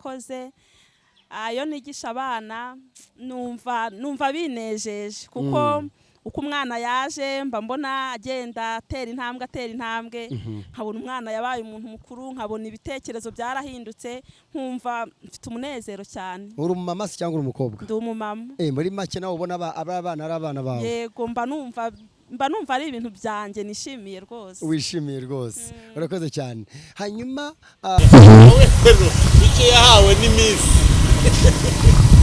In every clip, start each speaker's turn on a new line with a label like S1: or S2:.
S1: Murakoze. Iyo nigisha abana numva binejeje, kuko uko umwana yaje mba mbona agenda atera intambwe, atera intambwe, nkabona umwana yabaye umuntu mukuru, nkabona ibitekerezo byarahindutse, nkumva mfite umunezero cyane.
S2: Uri umumama se cyangwa uri umukobwa?
S1: Ndi umumama.
S2: Muri make nawe ubona aba abana ari abana bawe?
S1: Yego, mba numva ari ibintu byanjye nishimiye rwose.
S2: Wishimiye rwose. Urakoze cyane. Hanyuma
S3: Wowe rero icyo yahawe n'iminsi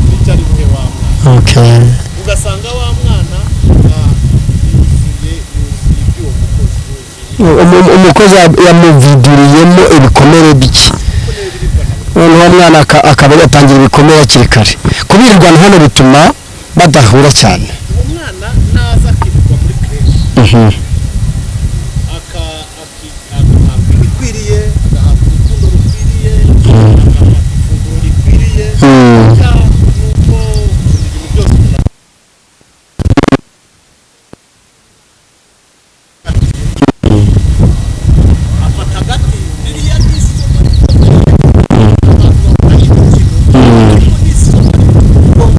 S3: nicyo ari buhe wa mwana, ugasanga wa mwana yuzuye iby'uwo mukozi yuzuye.
S4: Umukozi yamuviduriyemo ibikomere bye, noneho uwo mwana akaba yatangira ibikomere hakiri kare. Kubirirwana hano bituma badahura cyane.
S3: Uwo mwana naza akirirwa muri crèche, agahabwa ibikwiriye, agahabwa urukundo rukwiriye, agafata ifunguro rikwiriye, nuko ibintu byose umuntu afata agati. Ririya ni isomo rikomeye. Abantu babona ari imikino, ariko ni isomo rigomba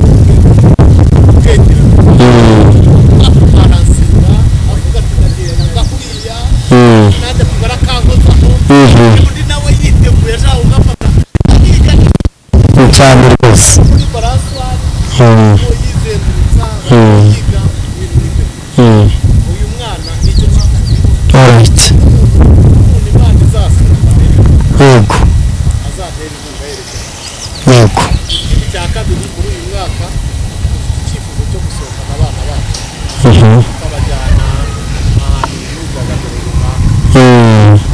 S3: gutekereza, aransiba avuga ati: "Ndagenda ngahuriya nanjye ati barakankozaho." Undi nawe yiteguye ashaka kugafata akiga.
S4: Cyane rwose.
S3: Muri balançoire yizengurutsa, yiga ibintu nk'ibyo. Uyu mwana nicyo cyifuzo. Umuntu Imana izasura azatera inkunga yerekeza. Ikindi cya kabiri, muri uyu mwaka dufite icyifuzo cyo gusohokana abana bacu, tukabajyana ahantu mu myidagaduro runaka.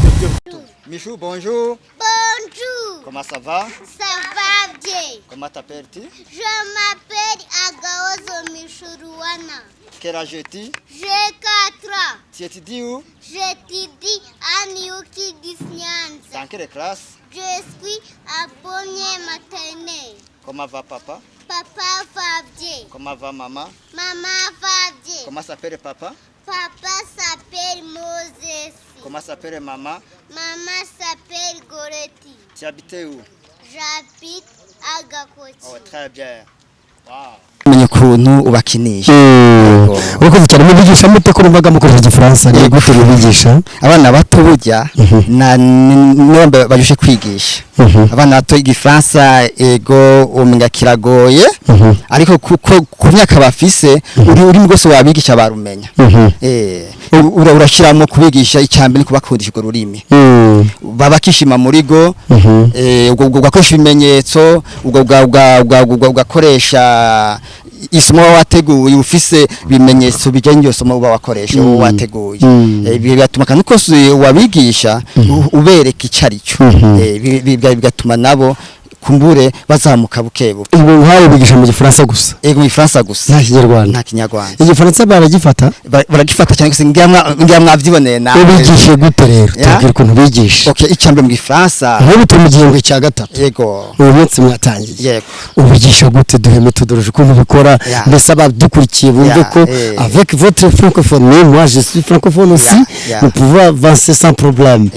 S3: Ibyo byo.
S5: Michou, bonjour.
S6: Bonjour.
S5: Comment ça va?
S6: Ça va bien.
S5: Comment t'appelles-tu?
S6: Je m'appelle Agaozo Michourouana.
S5: Quel âge as-tu?
S6: J'ai 4 ans.
S5: Tu étudies où?
S6: J'étudie à New Kids Nyanza.
S5: Dans quelle classe?
S6: Je suis à première maternelle.
S5: Comment va papa?
S6: Papa va bien.
S5: Comment va maman?
S6: Maman va bien.
S5: Comment s'appelle papa?
S6: Papa s'appelle Moses.
S5: Comment s'appelle maman?
S6: Maman s'appelle Goretti.
S5: Tu habites où?
S6: J'habite à Gakoti.
S5: Oh, très bien. Wow.
S7: Menya ukuntu ubakinisha.
S4: Urakoze cyane. Mubigisha mute ko numvaga mukoresha Igifaransa? Ni gute mubigisha?
S7: Abana bato burya na nibo baryoshe kwigisha. Abana bato Igifaransa, ego, umenga kiragoye, ariko kuko ku myaka bafise uri rwose wabigisha barumenya. Urashiramo kubigisha, icyambere ni kubakundisha urwo rurimi, baba bakishima muri go. Ubwo ugakoresha ibimenyetso, ubwo ugakoresha isomo uba wateguye, ufise ibimenyetso bijyanye n'iryo somo uba wakoresha, uba wateguye. Ibi bigatuma akantu kose wabigisha ubereka icyo ari cyo. Bigatuma nabo kumbure bazamuka buke buke.
S4: Ubu nkawe bigisha mu Gifaransa gusa?
S7: Ego, mu Gifaransa gusa.
S4: Nta Kinyarwanda?
S7: Nta Kinyarwanda.
S4: Igifaransa baragifata?
S7: Baragifata cyane gusa, ngira mwabyiboneye nawe.
S4: Ubigishe gute rero?
S7: Ya.
S4: Tubwira ukuntu bigisha.
S7: Okay, icyambere mu Gifaransa.
S4: Nk'ubu turi mu gihembwe cya gatatu.
S7: Yego.
S4: Uyu munsi mwatangiye.
S7: Yego.
S4: Ubigisha gute? Duhe méthodologie ukuntu ubikora, mbese abadukurikiye bumve ko avec votre francophonie, moi je suis francophone aussi, nous pouvons avancer sans problème.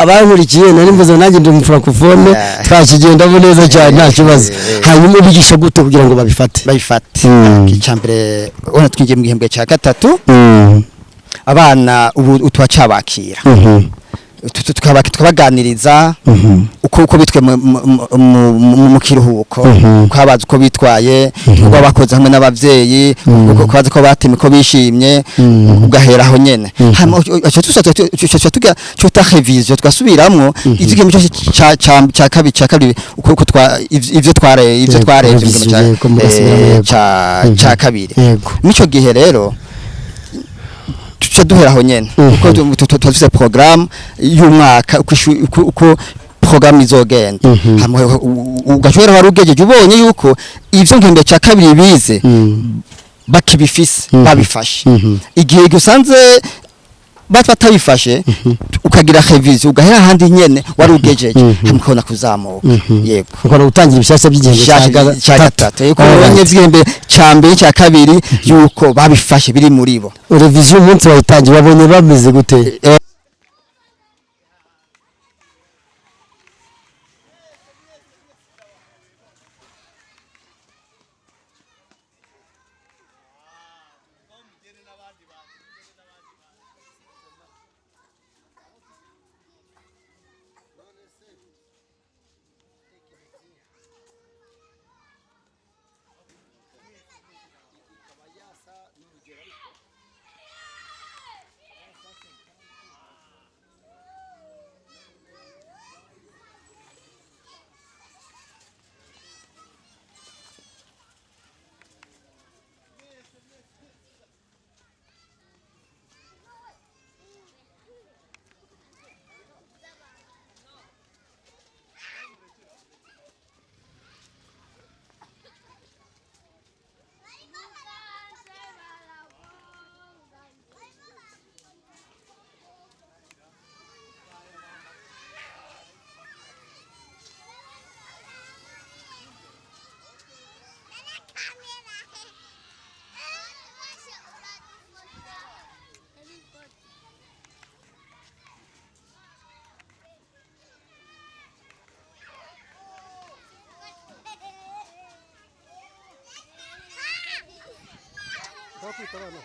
S4: Abankurikiye nari mvuze nanjye ndi umufrancophone, twakigendamo neza cyane, nta kibazo. Hanyuma ubigisha gute kugira ngo babifate?
S7: Babifate. Icyambere, ubona twinjiye mu gihembwe cya gatatu, abana ubu turacabakira, tukabaganiriza uko bitwe mu kiruhuko, uko uko bitwaye, uko bakoze hamwe n'abavyeyi, uko bazi ko batemye, ko bishimye, ugahera aho nyene. Hama uca tugira cuta révision, twasubiramwo igihembwe cyose ca kabiri, uko twa ivyo twarebye mu gihembwe
S4: Révision, yego, mugasubiramo, yego.
S7: ca kabiri. Mico gihe rero tuca duhera aho nyene, kuko tuba dufise programme y'umwaka, uko programme izogenda. Hama ugashobora wari ugejeje ubonye yuko ivyo ngihembwe ca kabiri bize bakibifise, babifashe. Igihe usanze batabifashe, ukagira révision, ugahera ahandi nyene wari ugejeje, hama ukabona kuzamuka. Yego.
S4: Ukabona gutangira ibishyashya by'igihembwe
S7: cya gatatu, yuko ubonye vy'igihembwe ca mbere, cya kabiri, yuko babifashe biri muri bo.
S4: Révision umunsi wayitangiye wabonye bameze gute?
S3: Kwita abana.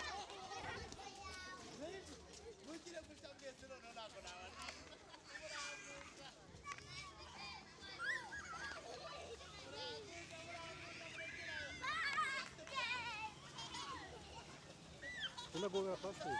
S3: Unagobera pasiteri.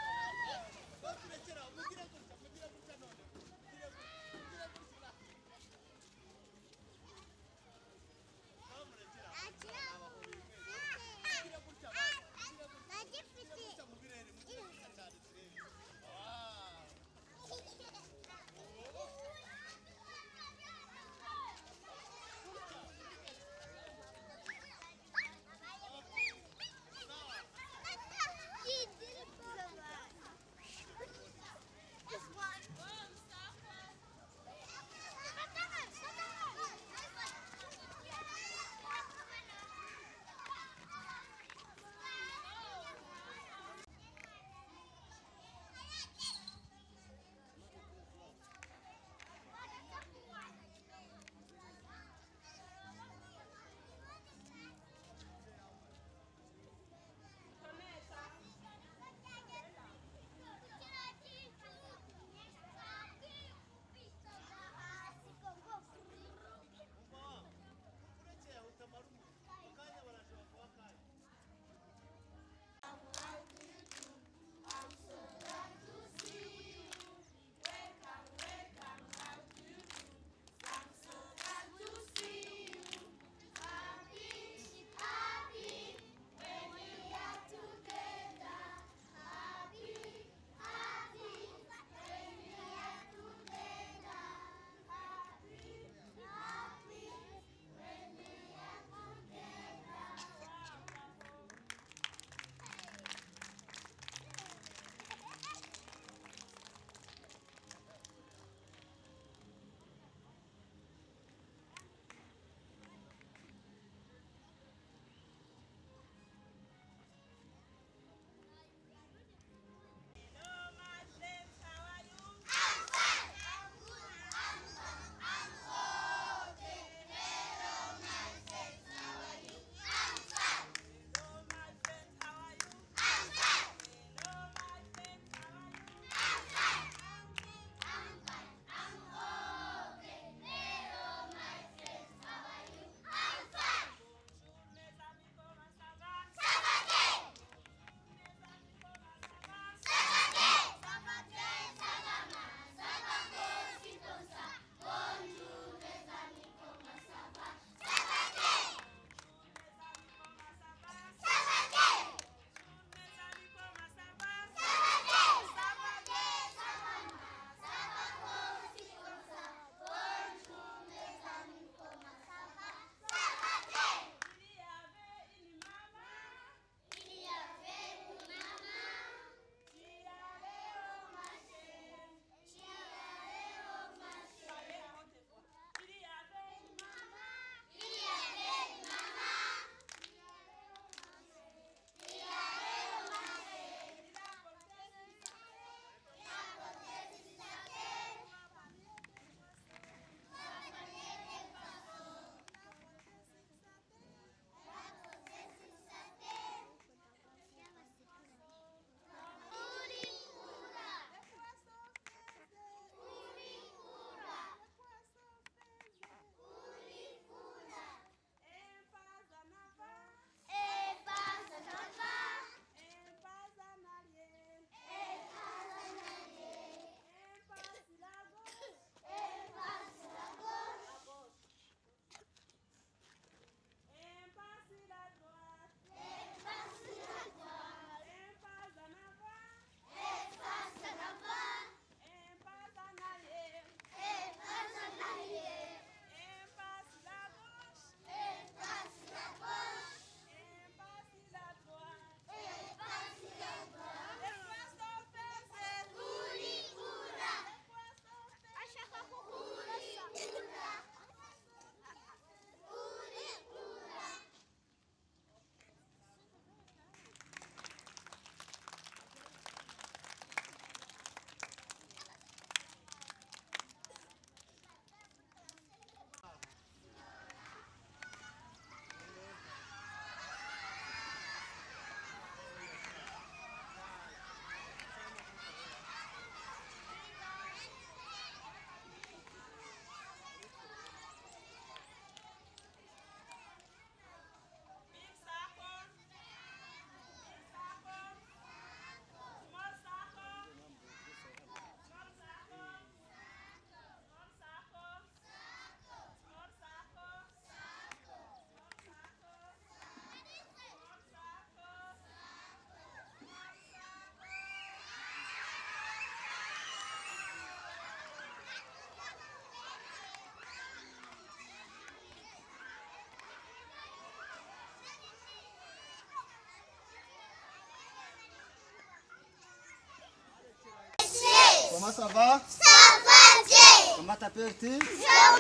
S5: Comment ça va?
S6: Ça va bien.
S5: Comment t'appelles-tu?
S6: Je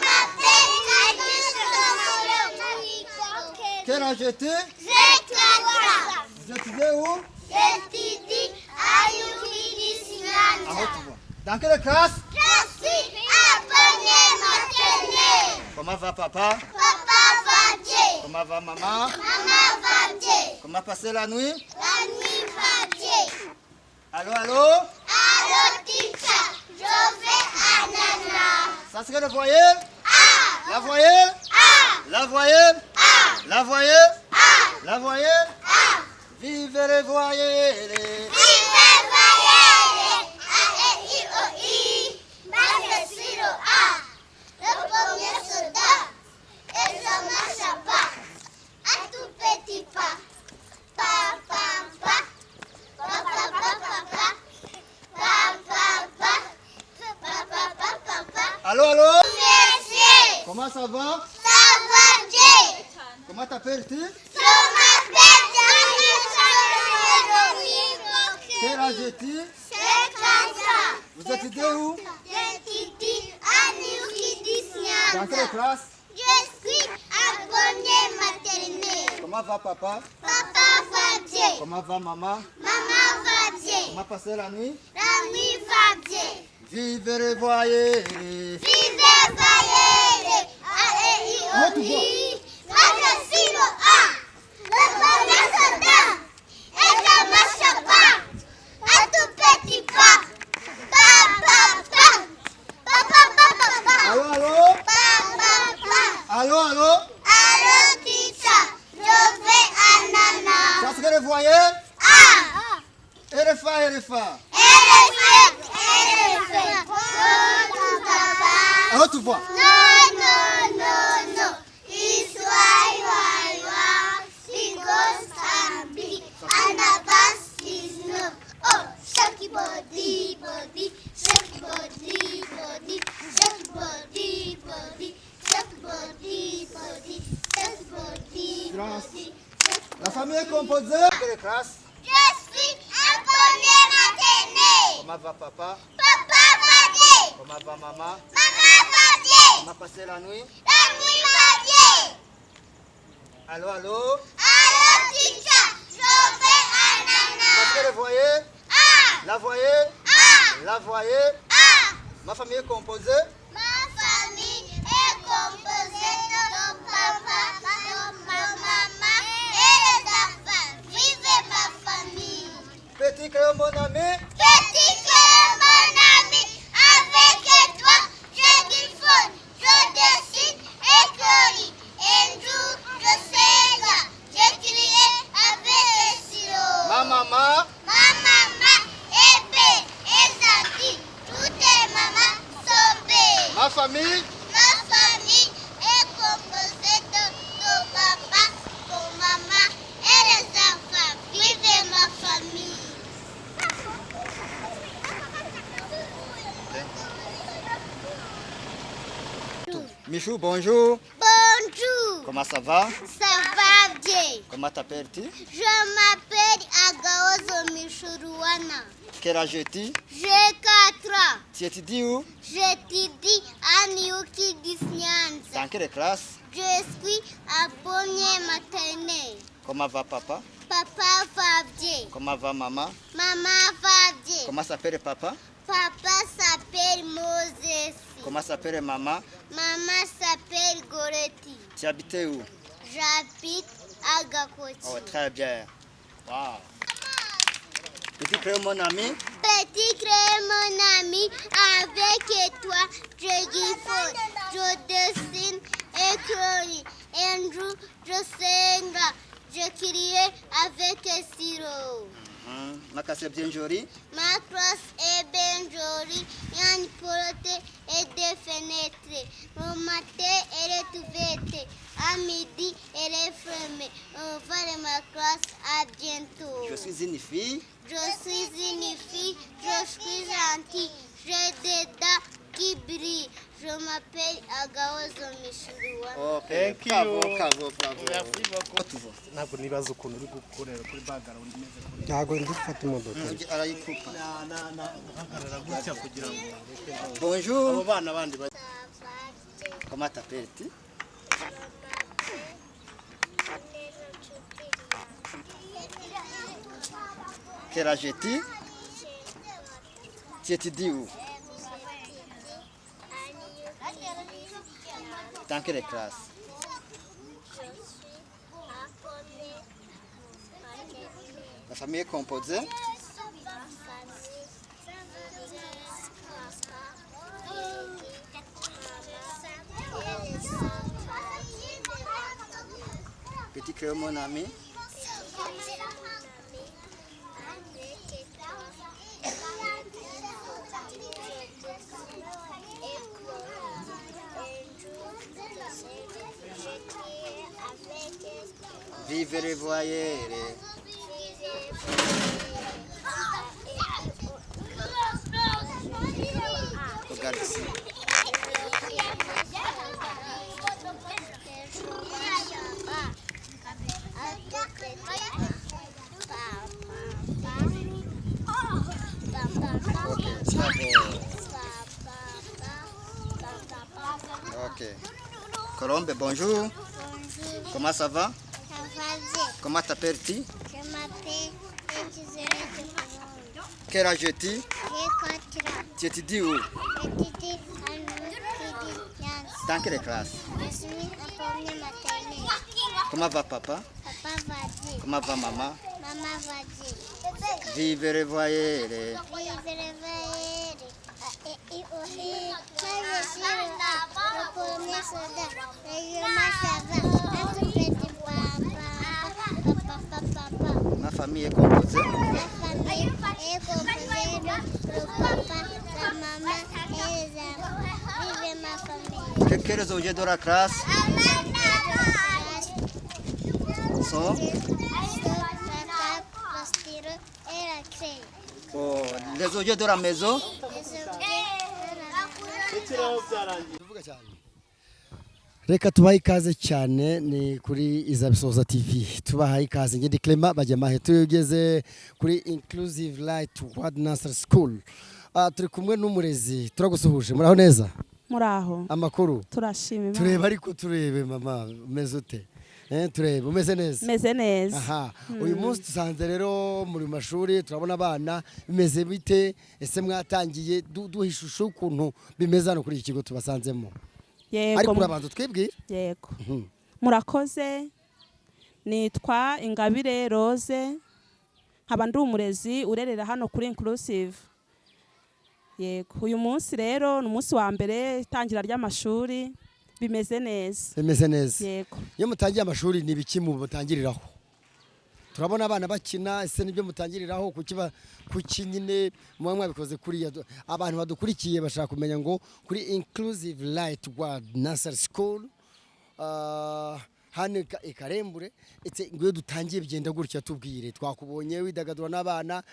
S6: m'appelle Alice.
S5: Quel âge as-tu?
S6: J'ai 4 ans.
S5: Vous étudiez où?
S6: J'étudie à Yukidi
S5: À haute voix. Dans quelle classe?
S6: Je suis à première maternelle.
S5: Comment va papa?
S6: Papa va bien.
S5: Comment va maman?
S6: Maman va bien.
S5: Comment passer la nuit?
S6: La nuit va bien.
S5: Allô, allô?
S6: Allô, teacher. Je vais à Nana.
S5: Ça serait le voyelle?
S6: A.
S5: La voyelle?
S6: A.
S5: La voyelle?
S6: A.
S5: La voyelle?
S6: A.
S5: La voyelle?
S6: A.
S5: Vive les voyelles!
S6: Vive les voyelles! A, E, I, O, I. Moi, je suis le A. Le premier soldat. Et je marche à pas. À tout petit pas. Pa, pa, pa. Pa, pa, pa, pa, pa. Pa, pa, pa. Pa, pa, pa, pa, pa.
S5: Allô, allô?
S6: Monsieur,
S5: Comment ça va?
S6: Ça va bien.
S5: Comment t'appelles-tu?
S6: Je m'appelle Daniel.
S5: Quel âge as-tu?
S6: J'ai 4 ans.
S5: Vous étudiez où?
S6: J'étudie à New
S5: Dans quelle classe?
S6: Je suis en première maternelle.
S5: Comment va papa?
S6: Papa va bien.
S5: Comment va maman?
S6: Maman va bien.
S5: Comment passer la nuit?
S6: La nuit va bien.
S5: Vive les voyelles!
S6: Vive les voyelles! A, E, I, O, I. Moi, je suis le A. Le premier soldat. Et je marche pas. À tout petit pas. Pa, pa, pa. Pa, pa, pa, pa, pa.
S5: Allô, allô?
S6: Pa, pa, pa.
S5: Allô, allô?
S6: Allô, teacher. Je vais à Nana.
S5: Ça serait le voyelle?
S6: A.
S5: RFA, RFA.
S6: Éléphant, éléphant. Bonjour, papa.
S5: À haute voix.
S6: Non, non, non, non. Histoire, wa, because I'm big. Anabas is no. Oh, shake your body, body. Shake your body, body. Shake your body, body. Shake your body, body. Shake your body, body.
S5: La famille est composée. Quelle classe?
S6: Je suis en première maternelle.
S5: Comment va papa?
S6: Papa va bien.
S5: Comment va maman?
S6: Maman va bien.
S5: Comment passer la nuit?
S6: La nuit va bien.
S5: Allô, allô?
S6: Allô, teacher. Je vais à Nana.
S5: Ça serait le voyelle?
S6: A.
S5: La voyelle?
S6: A.
S5: La voyelle?
S6: A.
S5: Ma famille est composée?
S6: Ma famille est composée de papa, de maman et les enfants. Vive ma famille.
S5: Petit crayon, mon ami.
S6: Petit crayon, mon ami. Avec toi, je griffonne, je dessine et colorie. Un jour, je serai, j'écrirai avec les stylos.
S5: Ma maman.
S6: Ma maman est belle et gentille. Toutes les mamans sont belles.
S5: Ma famille.
S6: Ma famille est composée de papa, de maman et les enfants. Vive ma famille.
S5: Michou, bonjour.
S6: Bonjour.
S5: Comment ça va?
S6: Ça va bien.
S5: Comment t'appelles-tu?
S6: Je m'appelle Agaozo Michourouana.
S5: Quel âge as-tu?
S6: J'ai 4 ans.
S5: Tu étudies où?
S6: J'étudie à Nyuki Disneyland.
S5: Dans quelle classe?
S6: Je suis à première maternelle.
S5: Comment va papa?
S6: Papa va bien.
S5: Comment va maman?
S6: Maman va bien.
S5: Comment s'appelle papa?
S6: Papa s'appelle Moses.
S5: Comment s'appelle maman?
S6: Maman s'appelle Goretti.
S5: Tu habites où?
S6: J'habite à Gakoti.
S5: Oh, très bien. Wow. Petit crayon, mon ami.
S6: Petit crayon, mon ami, avec toi, je griffonne, je dessine et colorie. Un jour, je serai, je crie avec stylo.
S5: Ma classe est bien jolie.
S6: Ma classe est bien jolie. Il y a une porte et des fenêtres. Le matin, elle est ouverte. À midi, elle est fermée. Au revoir, ma classe. À bientôt.
S5: Je suis une fille.
S6: Je suis une fille. Je suis gentille. J'ai des dents qui brillent. Je m'appelle Agaozo Michouroua.
S5: Ok.
S3: Thank you.
S5: Bravo, bravo, bravo.
S3: Merci beaucoup. Ntabwo nibaza ukuntu uri gukorera kuri background imeze kuri.
S4: Ntabwo ndi gufata imodoka.
S5: Arayikupa.
S3: Na na hagarara gutya kugira ngo
S5: Bonjour.
S3: abo bana bandi bajye.
S5: Comment t'appelles-tu? Quel âge as-tu? Tu étudies où? Dans quelle classe? La famille est composée? Petit crayon, mon ami. Vive les voyelles. Regarde ici. Ok, bravo. Ok. Colombe, bonjour. Comment ça va?
S6: Ça va bien.
S5: Comment t'appelles-tu?
S6: Je m'appelle Elisabeth Colombe.
S5: Quel âge as-tu?
S6: J'ai 4 ans.
S5: Tu étudies où?
S6: J'étudie à l'Union.
S5: Dans quelle classe?
S6: Je suis en première maternelle.
S5: Comment va papa?
S6: Papa va bien.
S5: Comment va maman?
S6: Maman va bien.
S5: Vive les voyelles.
S6: Vive les voyelles. A, E, I, O, I. Moi, je suis le premier soldat. Et je marche avant. Un tout petit papa. Papa, papa, papa.
S5: Ma famille est composée.
S6: La famille est composée de le papa, la maman et les enfants. Vive ma famille.
S5: Quels objets de la classe sont?
S6: La stylo et la craie.
S5: Oh, les objets de la maison?
S6: Les objets de la
S4: Tuvuga cyane. Reka tubahe ikaze cyane, ni kuri Izabisoza TV. Tubahaye ikaze, ngende Clement Bajyamahe. Tugeze kuri Inclusive Light World Nursery School. Turi kumwe n'umurezi, turagusuhuje. Muraho neza?
S1: Muraho.
S4: Amakuru?
S1: Turashima Imana.
S4: Turebe ariko, turebe mama, umeze ute? Turebe umeze neza?
S1: Meze neza.
S4: Aha, uyu munsi dusanze rero muri mashuri, turabona abana, bimeze bite? Ese mwatangiye? Duha ishusho y'ukuntu bimeze hano kuri iki kigo tubasanzemo.
S1: Yego.
S4: Ariko urabanza twibwire.
S1: Yego, murakoze. Nitwa Ingabire Rose, nkaba ndi umurezi urerera hano kuri Inclusive. Yego, uyu munsi rero ni umunsi wa mbere, itangira ry'amashuri, bimeze neza.
S4: Bimeze neza.
S1: Yego.
S4: Iyo mutangiye amashuri, ni ibiki mutangiriraho? Turabona abana bakina, ese nibyo mutangiriraho? Kuki nyine muba mwabikoze kuriya? Abantu badukurikiye bashaka kumenya ngo kuri Inclusive Light World Nursery School, hano i Karembure, ese ngo iyo dutangiye bigenda gutya? Tubwire, twakubonye widagadura n'abana,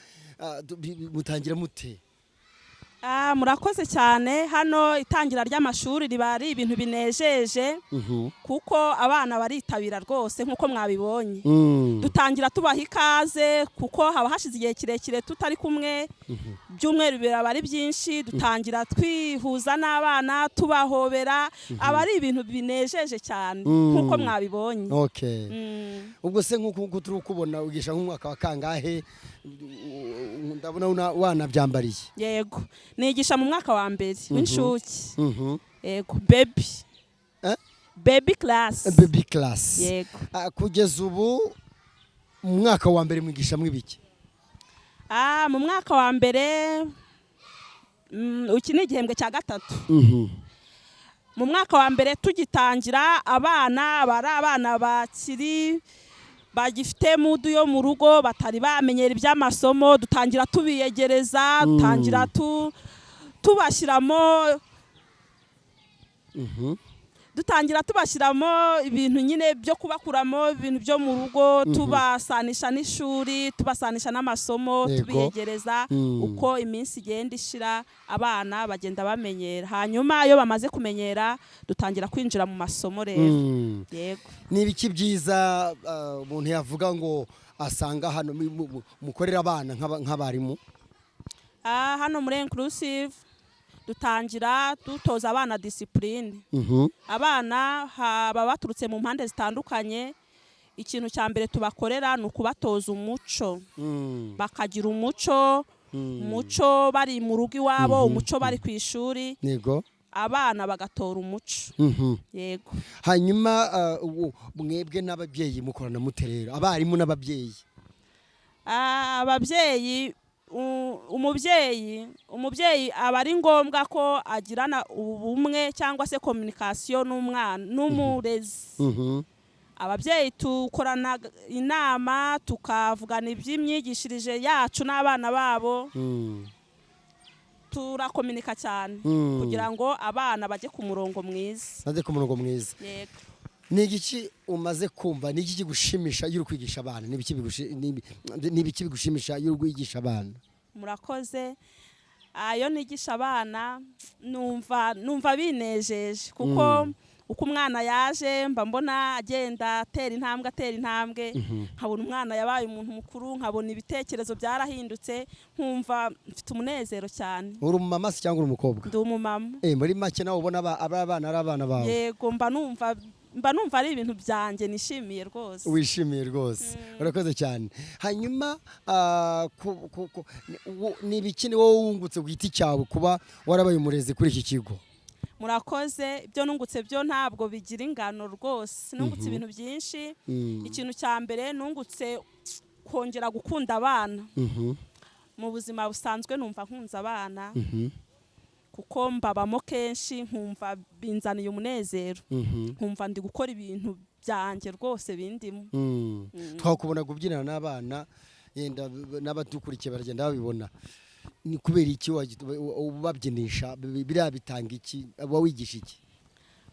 S4: mutangira mute?
S1: Murakoze cyane. Hano itangira ry'amashuri riba ari ibintu binejeje, kuko abana baritabira rwose nk'uko mwabibonye. Dutangira tubaha ikaze, kuko haba hashize igihe kirekire tutari kumwe, byumweru biraba ari byinshi. Dutangira twihuza n'abana, tubahobera, aba ari ibintu binejeje cyane nk'uko mwabibonye.
S4: Ubwo se nk'uko nguko turi kubona, wigisha nk'umwaka wa kangahe? Ndabona wanabyambariye.
S1: Yego, nigisha mu mwaka wa mbere w'inshuke. Yego, baby.
S4: Eh?
S1: Baby class.
S4: Baby class.
S1: Yego.
S4: Kugeza ubu mu mwaka wa mbere mwigisha mwibiki?
S1: Mu mwaka wa mbere, iki ni igihembwe cya gatatu. Mu mwaka wa mbere tugitangira, abana bari abana bakiri bagifite mood yo mu rugo, batari bamenyera iby'amasomo. Dutangira tubiyegereza, dutangira tubashyiramo. Dutangira tubashyiramo ibintu nyine byo kubakuramo ibintu byo mu rugo, tubasanisha n'ishuri, tubasanisha n'amasomo, tubiyegereza. Uko iminsi igenda ishira, abana bagenda bamenyera. Hanyuma iyo bamaze kumenyera, dutangira kwinjira mu masomo rero. Yego.
S4: Ni ibiki byiza umuntu yavuga ngo asanga hano mukorera abana nk'abarimu?
S1: Hano muri Inclusive dutangira dutoza abana discipline. Abana baba baturutse mu mpande zitandukanye. Ikintu cya mbere tubakorera ni ukubatoza umuco, bakagira umuco, umuco bari mu rugo iwabo, umuco bari ku ishuri, abana bagatora umuco. Yego.
S4: Hanyuma mwebwe n'ababyeyi mukorana mute rero, abarimu n'ababyeyi?
S1: Ababyeyi, umubyeyi aba ari ngombwa ko agirana ubumwe cyangwa se communication n'umwana n'umurezi. Ababyeyi tukorana inama, tukavugana iby'imyigishirize yacu n'abana babo. Turakominika cyane kugira ngo abana bajye ku murongo mwiza.
S4: Bajye ku murongo mwiza.
S1: Yego.
S4: Ni igiki umaze kumva, ni iki kigushimisha iyo uri kwigisha abana? Ni ibiki bigushimisha iyo uri kwigisha abana?
S1: Murakoze. Iyo nigisha abana, numva binejeje, kuko uko umwana yaje mba mbona agenda atera intambwe, atera intambwe, nkabona umwana yabaye umuntu mukuru, nkabona ibitekerezo byarahindutse, nkumva mfite umunezero cyane.
S4: Uri umumama se cyangwa uri umukobwa?
S1: Ndi umumama.
S4: Muri make nawe ubona aba abana ari abana bawe?
S1: Yego, mba numva ari ibintu byanjye nishimiye rwose.
S4: Wishimiye rwose. Urakoze cyane. Hanyuma ni ibiki ni wowe wungutse ku giti cyawe kuba warabaye umurezi kuri iki kigo?
S1: Murakoze. Ibyo nungutse byo ntabwo bigira ingano rwose. Nungutse ibintu byinshi. Ikintu cya mbere nungutse, kongera gukunda abana. Mu buzima busanzwe numva nkunze abana, kuko mbabamo kenshi, nkumva binzaniye umunezero, nkumva ndi gukora ibintu byanjye rwose bindimo.
S4: Twakubona kubyinana n'abana, yenda n'abadukurikiye baragenda babibona. Ni kubera iki ubabyinisha? Biriya bitanga iki? Uba wigisha iki?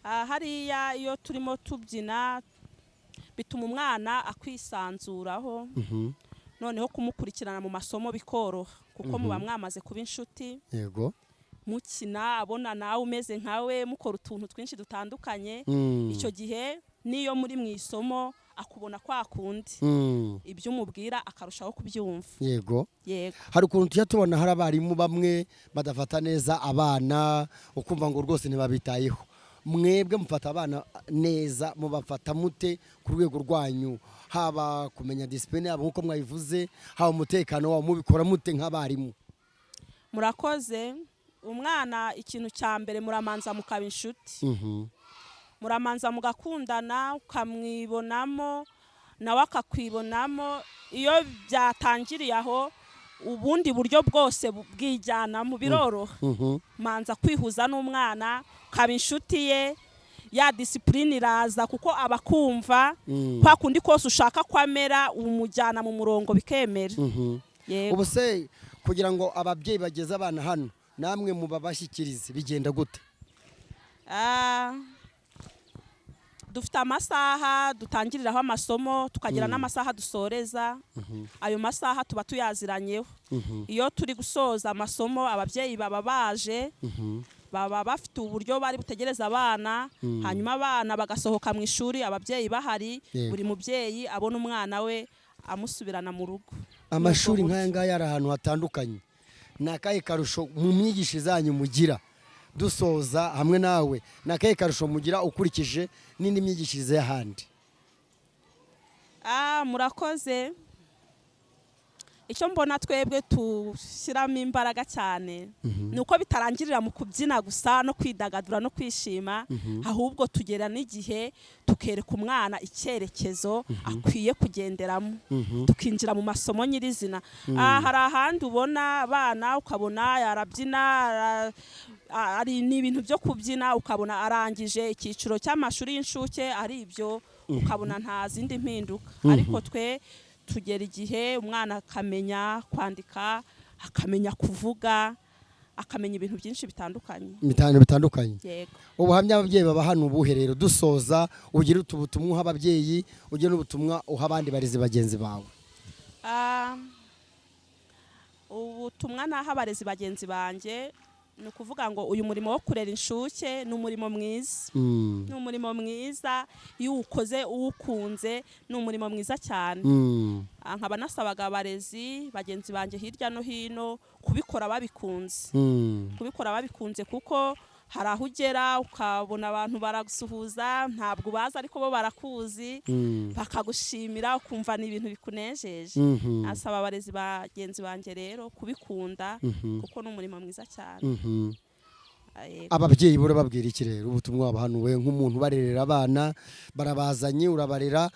S1: Hariya iyo turimo tubyina, bituma umwana akwisanzuraho, noneho kumukurikirana mu masomo bikoroha, kuko muba mwamaze kuba inshuti. Mukina, abona nawe umeze nkawe, mukora utuntu twinshi dutandukanye. Icyo gihe n'iyo muri mu isomo akubona kwa kundi, ibyo umubwira akarushaho kubyumva. Yego.
S4: Hari ukuntu tujya tubona hari abarimu bamwe badafata neza abana, ukumva ngo rwose ntibabitayeho. Mwebwe mufata abana neza, mubafata mute ku rwego rwanyu, haba kumenya discipline yabo nk'uko mwabivuze, haba umutekano wabo? Mubikora mute nk'abarimu?
S1: Murakoze. Umwana, ikintu cya mbere, muramanza mukaba inshuti, muramanza mugakundana, ukamwibonamo nawe akakwibonamo. Iyo byatangiriye aho, ubundi buryo bwose bwijyanamo, biroroha. Manza kwihuza n'umwana, ukaba inshuti ye, ya discipline iraza, kuko aba akumva. Kwa kundi kose ushaka ko amera, umujyana mu murongo bikemera. Yego.
S4: Ubu se kugira ngo ababyeyi bageze abana hano, namwe mubabashyikirize, bigenda gute?
S1: Dufite amasaha dutangiriraho amasomo, tukagira n'amasaha dusoreza. Ayo masaha tuba tuyaziranyeho. Iyo turi gusoza amasomo, ababyeyi baba baje, baba bafite uburyo bari butegereza abana, hanyuma abana bagasohoka mu ishuri ababyeyi bahari. Buri mubyeyi abona umwana we, amusubirana mu rugo.
S4: Amashuri
S1: Ni ubwo
S4: nk'aya
S1: buryo.
S4: ngaya ari ahantu hatandukanye, ni akahe karusho mu myigishirize yanyu mugira? Dusoza hamwe nawe, ni akahe karusho mugira ukurikije n'indi myigishirize y'ahandi?
S1: Murakoze. Icyo mbona twebwe tushyiramo imbaraga cyane ni uko bitarangirira mu kubyina gusa no kwidagadura no kwishima, ahubwo tugera n'igihe tukereka umwana icyerekezo akwiye kugenderamo, tukinjira mu masomo nyirizina. Hari ahandi ubona abana, ukabona yarabyina, ari ni ibintu byo kubyina, ukabona arangije icyiciro cy'amashuri y'incuke ari ibyo, ukabona nta zindi mpinduka. Ariko twe tugera igihe umwana akamenya kwandika, akamenya kuvuga. Akamenya ibintu byinshi bitandukanye.
S2: Bitanu bitandukanye.
S1: Yego.
S2: Ubuhamya ababyeyi baba hano ubuhe rero? Dusoza, ugira ubutumwa uha ababyeyi, ugira n'ubutumwa uha abandi barezi bagenzi bawe.
S1: Ubutumwa naha abarezi bagenzi banjye ni ukuvuga ngo uyu murimo wo kurera inshuke ni umurimo mwiza. Ni umurimo mwiza iyo uwukoze uwukunze, ni umurimo mwiza cyane. Nkaba nasabaga abarezi bagenzi banjye hirya no hino kubikora babikunze, kubikora babikunze, kuko hari aho ugera ukabona abantu baragusuhuza, ntabwo ubazi ariko bo barakuzi, bakagushimira, ukumva ni ibintu bikunejeje. Asaba abarezi bagenzi banjye rero kubikunda, kuko ni umurimo mwiza cyane. Yego.
S2: Ababyeyi bo urababwira iki rero? Ubutumwa wabahanuwe nk'umuntu ubarerera abana, barabazanye urabarera,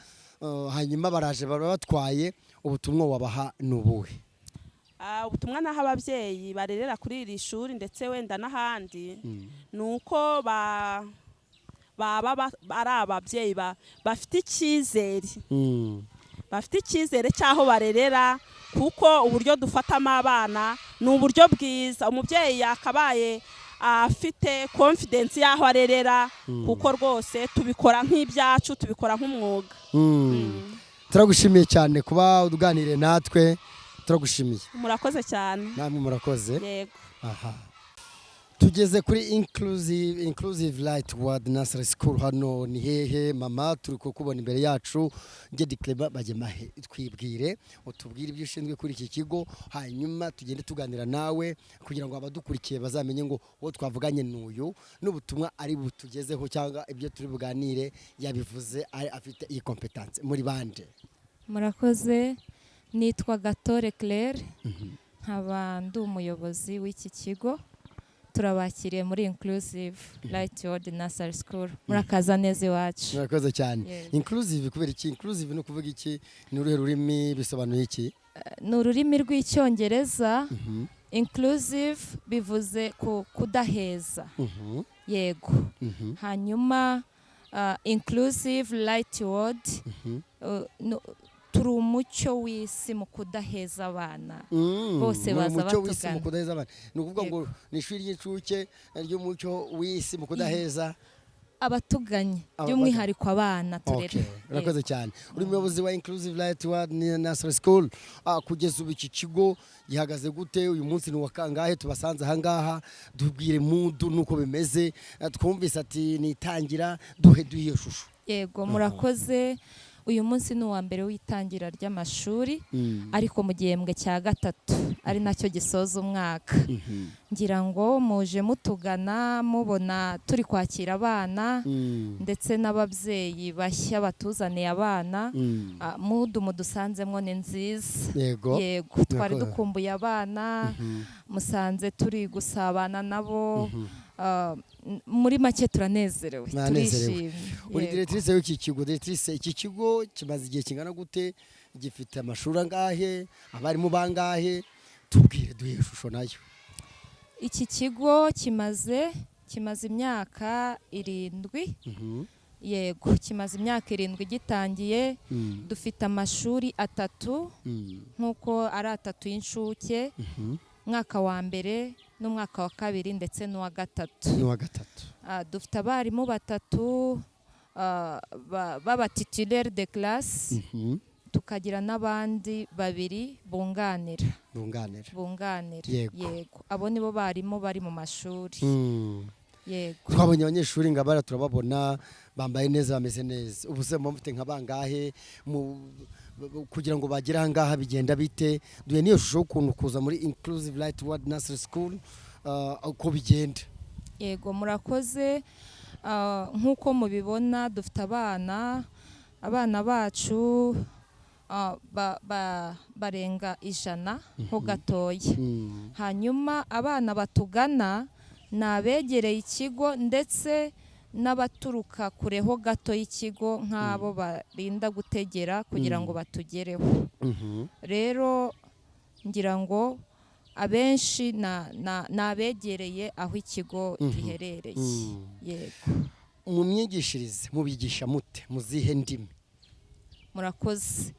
S2: hanyuma baraje barabatwaye, ubutumwa wabaha ni ubuhe?
S1: Ubutumwa naho ababyeyi barerera kuri iri shuri ndetse wenda n'ahandi ni uko baba ari ababyeyi bafite icyizere, bafite icyizere cy'aho barerera, kuko uburyo dufatamo abana ni uburyo bwiza. Umubyeyi yakabaye afite confidence y'aho arerera, kuko rwose tubikora nk'ibyacu, tubikora nk'umwuga.
S2: Turagushimiye cyane kuba uganiriye natwe, turagushimiye.
S1: Murakoze cyane.
S2: Namwe murakoze.
S1: Yego.
S2: Aha tugeze kuri Inclusive Light World Nursery School. Hano ni hehe, mama? Turi kukubona imbere yacu. Nge Clement Bagemahe, twibwire, utubwire ibyo ushinzwe kuri iki kigo, hanyuma tugende tuganira nawe kugira ngo abadukurikiye bazamenye ngo uwo twavuganye n'uyu, n'ubutumwa ari butugezeho cyangwa ibyo turi buganire yabivuze ari afite iyi competence muri bande.
S8: Murakoze. Nitwa Gatore Claire, nkaba ndi umuyobozi w'iki kigo. Turabakiriye muri Inclusive Light World Nursery School. Murakaza neza iwacu.
S2: Murakoze cyane.
S8: Yego.
S2: Inclusive, kubera iki inclusive? Ni ukuvuga iki? Ni uruhe rurimi? Bisobanuye iki?
S8: Ni ururimi rw'Icyongereza. Inclusive bivuze kudaheza. Yego. Hanyuma Inclusive Light World, turi umucyo w'isi mu kudaheza abana. Bose
S2: Muri
S8: baza
S2: umucyo w'isi mu
S8: batugana.
S2: kudaheza abana. Ni ukuvuga ngo ni ishuri ry'incuke ry'umucyo w'isi mu kudaheza
S8: abatuganye,
S2: Abatuganye.
S8: by'umwihariko abana turera.
S2: Okay, urakoze cyane. Uri umuyobozi wa Inclusive Light World Nursery School. Kugeza ubu iki kigo gihagaze gute? Uyu munsi ni uwa kangahe tubasanze aha ngaha? Tubwire mood nuko bimeze. Twumvise ati nitangira, duhe iyo shusho.
S8: Yego, murakoze. Uyu munsi ni uwa mbere w'itangira ry'amashuri, ariko mu gihembwe cya gatatu, ari nacyo gisoza umwaka. Ngira ngo muje mutugana mubona turi kwakira abana ndetse n'ababyeyi bashya batuzaniye abana. Mood mudusanzemo ni nziza. Yego, twari dukumbuye abana, musanze turi gusabana nabo. Muri make turanezerewe.
S2: Mwanezerewe.
S8: Turishimye.
S2: Uri
S8: Yego.
S2: directrice w'iki kigo. Directrice, iki kigo kimaze igihe kingana gute? Gifite amashuri angahe? Abarimu bangahe? Tubwire, duhe ishusho nayo.
S8: Iki kigo kimaze imyaka 7. Yego, kimaze imyaka 7 gitangiye. Dufite amashuri atatu, nk'uko ari atatu y'incuke, umwaka wa mbere n'umwaka wa kabiri ndetse n'uwa gatatu.
S2: N'uwa gatatu.
S8: Dufite abarimu batatu b'aba titulaire de classe, tukagira n'abandi babiri bunganira.
S2: Bunganira.
S8: Bunganira.
S2: Yego.
S8: Yego, abo nibo barimu bari mu mashuri. Yego.
S2: Twabonye abanyeshuri nga bara, turababona bambaye neza, bameze neza. Ubu se muba mufite nka bangahe? Kugira ngo bagere aha ngaha bigenda bite? Duhe n'iyo shusho y'ukuntu kuza muri Inclusive Light World Nursery School, uko bigenda.
S8: Yego, murakoze. Nk'uko mubibona, dufite abana bacu barenga 100 ho gatoya. Hanyuma abana batugana ni abegereye ikigo ndetse n'abaturuka kure ho gato y'ikigo, nk'abo barinda gutegera kugira ngo batugereho. Rero ngira ngo abenshi ni abegereye aho ikigo giherereye. Yego.
S2: Mu myigishirize mubigisha mute? Muzihe ndimi?
S8: Murakoze.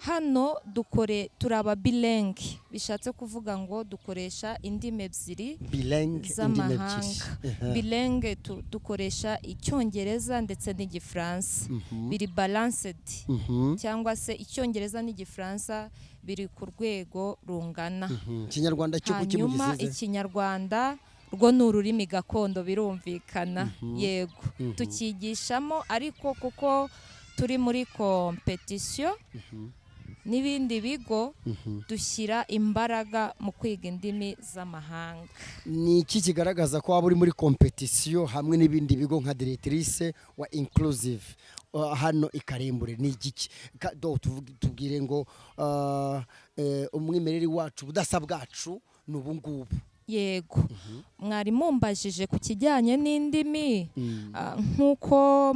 S8: Hano dukore turi aba bilingue, bishatse kuvuga ngo dukoresha indimi ebyiri
S2: Bilingue, indimi ebyiri.
S8: z'amahanga. Bilingue, dukoresha Icyongereza ndetse n'Igifaransa, biri balanced, cyangwa se Icyongereza n'Igifaransa biri ku rwego rungana.
S2: Ikinyarwanda cyo kuki
S8: Hanyuma
S2: mugisize?
S8: Ikinyarwanda rwo ni ururimi gakondo, birumvikana, yego, tukigishamo, ariko kuko turi muri compétition n'ibindi bigo, dushyira imbaraga mu kwiga indimi z'amahanga.
S2: Ni iki kigaragaza ko waba uri muri compétition hamwe n'ibindi bigo nka directrice wa Inclusive hano i Karembure? Ni igiki? Tubwire ngo umwimerere wacu, ubudasa bwacu ni ubu ngubu.
S8: Yego, mwari mumbajije ku kijyanye n'indimi. Nk'uko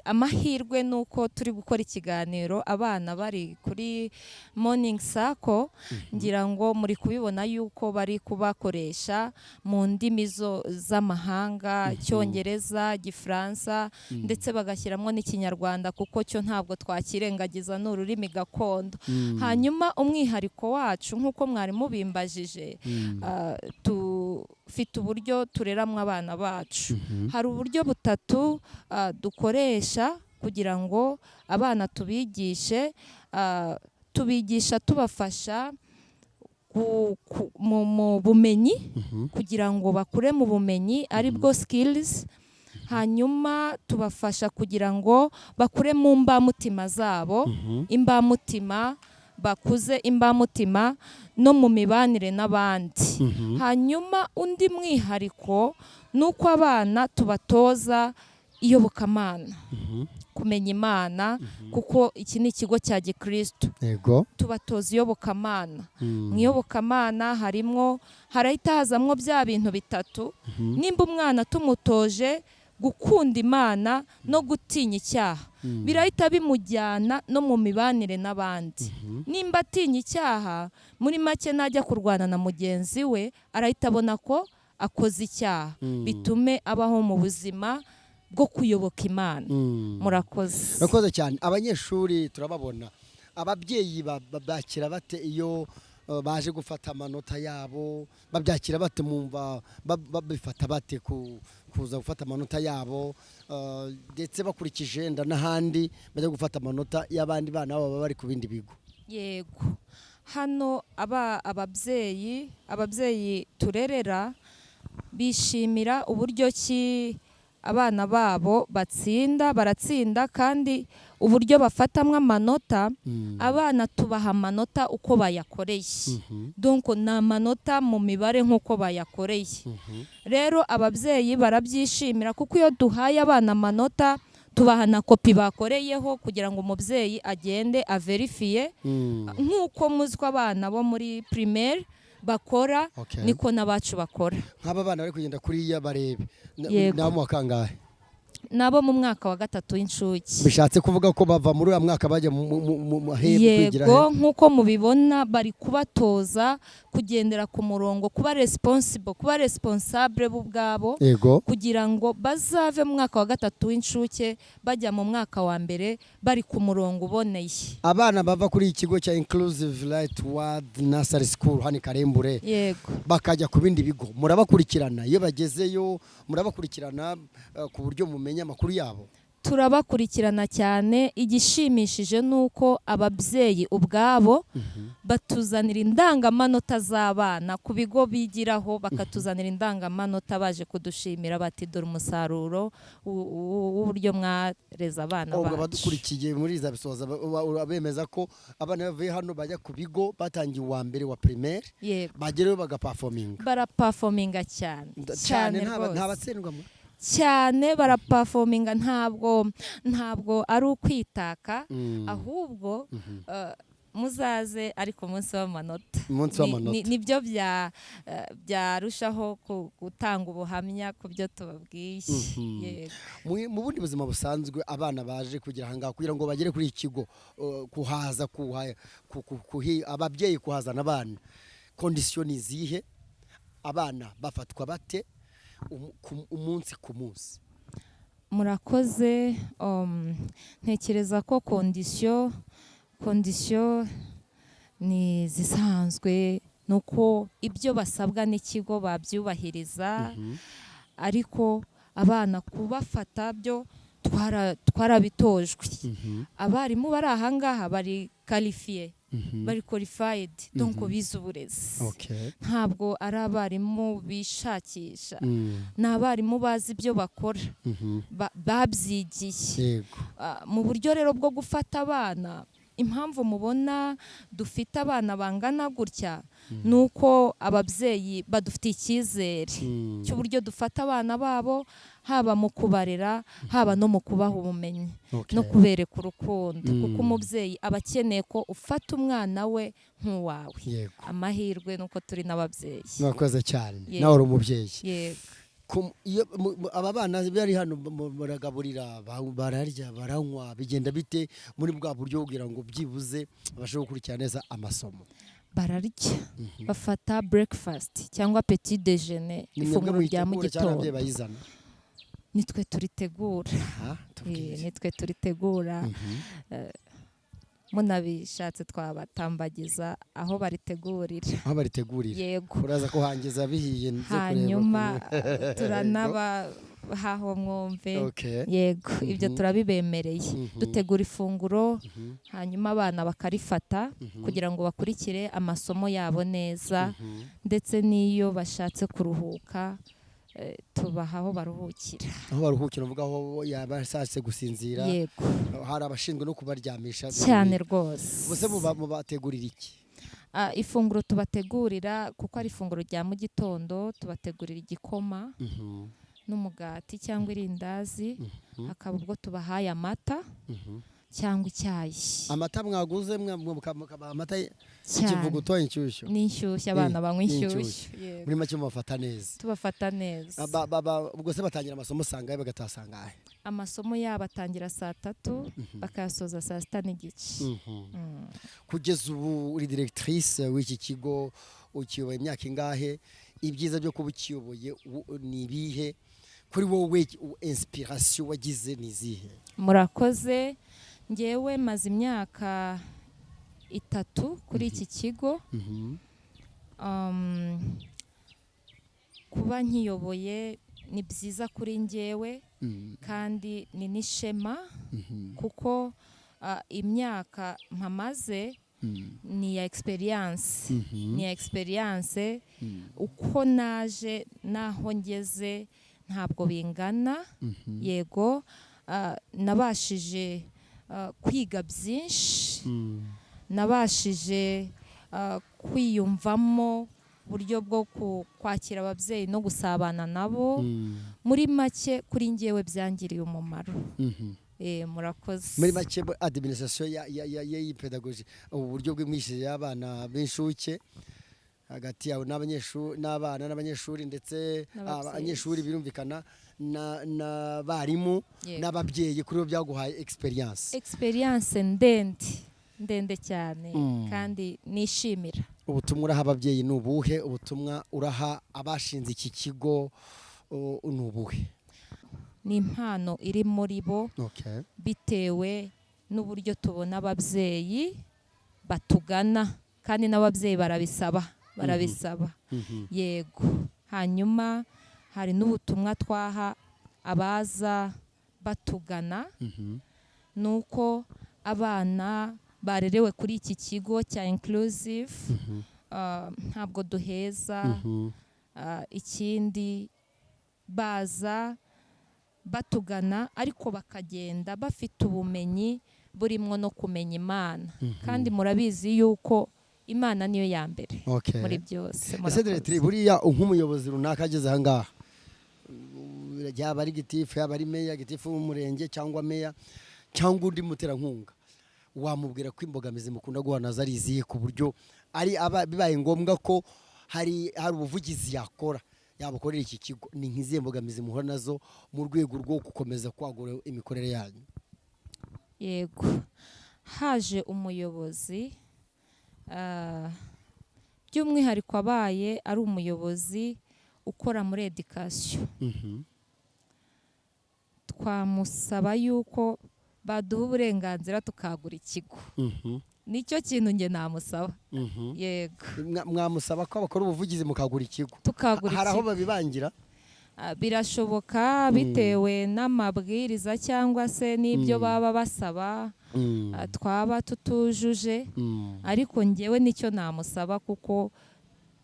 S8: amahirwe ni uko turi gukora ikiganiro abana bari kuri morning circle, ngira ngo muri kubibona yuko bari kubakoresha mu ndimi z'amahanga, Icyongereza, Igifaransa, ndetse bagashyiramo n'Ikinyarwanda, kuko cyo ntabwo twakirengagiza, ni ururimi gakondo. Hanyuma umwihariko wacu, nk'uko mwari mubimbajije, dufite uburyo tureramo abana bacu. Hari uburyo butatu dukoresha kugira ngo abana tubigishe. Tubigisha tubafasha mu bumenyi, kugira ngo bakure mu bumenyi, ari bwo skills. Hanyuma tubafasha kugira ngo bakure mu mbamutima zabo, imbamutima, bakuze imbamutima no mu mibanire n'abandi. Hanyuma undi mwihariko ni uko abana tubatoza iyobokamana, kumenya Imana, kuko iki ni ikigo cya gikristo. Tubatoza iyobokamana. Mu iyobokamana harimwo, harahita hazamwo bya bintu bitatu. Nimba umwana tumutoje gukunda Imana no gutinya icyaha, birahita bimujyana no mu mibanire n'abandi. Nimba atinya icyaha, muri make najya kurwana na mugenzi we arahita abona ko akoze icyaha, bitume abaho mu buzima bwo kuyoboka Imana. Murakoze.
S2: Murakoze cyane. Abanyeshuri turababona, ababyeyi bakira bate iyo baje gufata amanota yabo? Babyakira bate? Mumva babifata bate kuza gufata amanota yabo, ndetse bakurikije nda n'ahandi bajya gufata amanota y'abandi bana babo baba bari ku bindi bigo?
S8: Yego, hano aba ababyeyi turerera bishimira uburyo ki abana babo batsinda, baratsinda, kandi uburyo bafatamwo amanota, abana tubaha amanota uko bayakoreye. Donc ni amanota mu mibare nk'uko bayakoreye. Rero ababyeyi barabyishimira, kuko iyo duhaye abana amanota tubaha na kopi bakoreyeho, kugira ngo umubyeyi agende averifiye. Nk'uko muzi ko abana bo muri primaire bakora, niko n'abacu bakora.
S2: Nk'aba bana bari kugenda kuriya barebe
S8: Yego.
S2: Nabo mu wa kangahe?
S8: Nabo mu mwaka wa gatatu w'incuke.
S2: Bishatse kuvuga ko bava muri uriya mwaka bajya mu he kwigira
S8: Yego.
S2: He?
S8: Nk'uko mubibona, bari kubatoza kugendera ku murongo, kuba responsible, kuba responsable bo ubwabo, kugira ngo bazave mu mwaka wa gatatu w'incuke bajya mu mwaka wa mbere bari ku murongo uboneye.
S2: Abana bava kuri iki kigo cya Inclusive Light World Nursery School hano i Karembure bakajya ku bindi bigo, murabakurikirana? Iyo bagezeyo murabakurikirana ku buryo mumenya amakuru yabo?
S8: Turabakurikirana cyane. Igishimishije ni uko ababyeyi ubwabo batuzanira indangamanota z'abana ku bigo bigiraho, bakatuzanira indangamanota baje kudushimira bati: "Dore umusaruro w'uburyo mwareze abana
S2: Ubwo
S8: bacu."
S2: abadukurikiye muri za bisoza bemeza ko abana bavuye hano bajya ku bigo batangiye uwa mbere wa primaire, bagerayo bagaperforminga?
S8: Baraperforminga cyane.
S2: Cyane?
S8: Cyane.
S2: Nta
S8: Rwose.
S2: batsindwa
S8: Cyane, baraperforminga. Ntabwo ari ukwitaka, ahubwo muzaze ariko umunsi w'amanota.
S2: Umunsi w'amanota.
S8: Nibyo byarushaho gutanga ubuhamya ku byo tubabwiye. Yego.
S2: Mu bundi buzima busanzwe, abana baje kugira ahangaha, kugira ngo bagere kuri iki kigo, kuhaza ababyeyi kuhazana abana, conditions ni izihe? Abana bafatwa bate umunsi ku munsi?
S8: Murakoze. Ntekereza ko condition Conditions ni zisanzwe, ni uko ibyo basabwa n'ikigo babyubahiriza, ariko abana kubafata byo twarabitojwe. Abarimu bari ahangaha bari qualifiés, bari qualified, donc bize uburezi. Ntabwo ari abarimu bishakisha, ni abarimu bazi ibyo bakora, babyigiye. Mu buryo rero bwo gufata abana, impamvu mubona dufite abana bangana gutya ni uko ababyeyi badufitiye icyizere cy'uburyo dufata abana babo, haba mu kubarera, haba no mu kubaha ubumenyi no kubereka urukundo, kuko umubyeyi aba akeneye ko ufata umwana we nk'uwawe. Amahirwe ni uko turi n'ababyeyi.
S2: Mwakoze cyane.
S8: Yego.
S2: Nawe uri umubyeyi.
S8: Yego.
S2: Iyo aba bana bari hano muragaburira, bararya, baranywa, bigenda bite muri bwa buryo kugira ngo byibuze babashe gukurikira neza amasomo?
S8: Bararya, bafata breakfast cyangwa petit déjeuner,
S2: Ni mwebwe
S8: ifunguro rya mu
S2: muyitegura cyangwa ababyeyi
S8: gitondo.
S2: bayizana?
S8: Nitwe turitegura.
S2: Aha, tubwire.
S8: Nitwe turitegura. Munabishatse twabatambagiza aho baritegurira.
S2: Aho baritegurira?
S8: Yego.
S2: Uraza kuhangiza bihiye nze kureba.
S8: Hanyuma turanabahaho mwumve. Yego, ibyo turabibemereye. Dutegura ifunguro, hanyuma abana bakarifata kugira ngo bakurikire amasomo yabo neza, ndetse n'iyo bashatse kuruhuka, tubaha aho baruhukira.
S2: Aho baruhukira, uvuga aho yaba ashatse gusinzira?
S8: Yego.
S2: Hari abashinzwe no kubaryamisha?
S8: Cyane rwose.
S2: Ubuse mubategurira iki?
S8: Ifunguro tubategurira, kuko ari ifunguro rya mu gitondo, tubategurira igikoma n'umugati cyangwa irindazi, hakaba ubwo tubahaye amata cyangwa icyayi.
S2: Amata mwaguze, mukabaha amata
S8: Cyane.
S2: y'ikivuguto, inshyushyu?
S8: N'inshyushyu, abana banywa
S2: inshyushyu.
S8: Inshyushyu. Yego.
S2: Muri make mubafata neza.
S8: Tubafata neza.
S2: Ubwo se batangira amasomo sangahe, bagataha sangahe?
S8: Amasomo yabo atangira saa 3, bakayasoza saa 6:30.
S2: Kugeza ubu uri directrice w'iki kigo, ukiyoboye imyaka ingahe? Ibyiza byo kuba ukiyoboye ni ibihe kuri wowe? Inspiration wagize ni izihe?
S8: Murakoze. Ngewe maze imyaka 3 kuri iki kigo. Kuba nkiyoboye ni byiza kuri ngewe kandi ni n'ishema, kuko imyaka mpamaze ni iya experience, ni iya experience. Uko naje n'aho ngeze ntabwo bingana. Yego, nabashije kwiga byinshi, nabashije kwiyumvamo uburyo bwo kwakira ababyeyi no gusabana nabo. Muri make, kuri ngewe byangiriye umumaro. Murakoze.
S2: Muri make, administration ya y'iyi pedagogy, ubu buryo bw'imyigishirize y'abana b'inshuke, hagati yawe n'abanyeshuri, n'abana n'abanyeshuri, ndetse
S8: N'ababyeyi.
S2: Abanyeshuri birumvikana, n'abarimu n'ababyeyi, kuri bo byaguhaye experience.
S8: Experience ndende, ndende cyane, kandi nishimira.
S2: Ubutumwa uraha ababyeyi ni ubuhe? Ubutumwa uraha abashinze iki kigo ni ubuhe?
S8: Ni impano iri muri bo, bitewe n'uburyo tubona ababyeyi batugana, kandi n'ababyeyi barabisaba, barabisaba. Yego. Hanyuma hari n'ubutumwa twaha abaza batugana, ni uko abana barerewe kuri iki kigo cya Inclusive, ntabwo duheza. Ikindi, baza batugana ariko bakagenda bafite ubumenyi burimo no kumenya Imana, kandi murabizi yuko Imana niyo ya mbere muri byose.
S2: Ese
S8: Murakoze.
S2: Directrice, buriya nk'umuyobozi runaka ageze aha ngaha, yaba ari gitifu, yaba ari meya, gitifu w'umurenge cyangwa meya cyangwa undi muterankunga, wamubwira ko imbogamizi mukunda guhura nazo ari izihe, ku buryo ari aba bibaye ngombwa ko hari ubuvugizi yakora, yabukorera iki kigo? Ni nk'izihe mbogamizi muhura nazo mu rwego rwo gukomeza kwagura imikorere yanyu?
S8: Yego, haje umuyobozi, by'umwihariko abaye ari umuyobozi ukora muri éducation, twamusaba yuko Baduha uburenganzira tukagura ikigo. Nicyo kintu nge namusaba. Yego.
S2: Mwamusaba ko bakora ubuvugizi mukagura ikigo.
S8: Tukagura ikigo.
S2: Hari aho babibangira?
S8: Birashoboka bitewe n'amabwiriza cyangwa se n'ibyo baba basaba twaba tutujuje, ariko ngewe nicyo namusaba kuko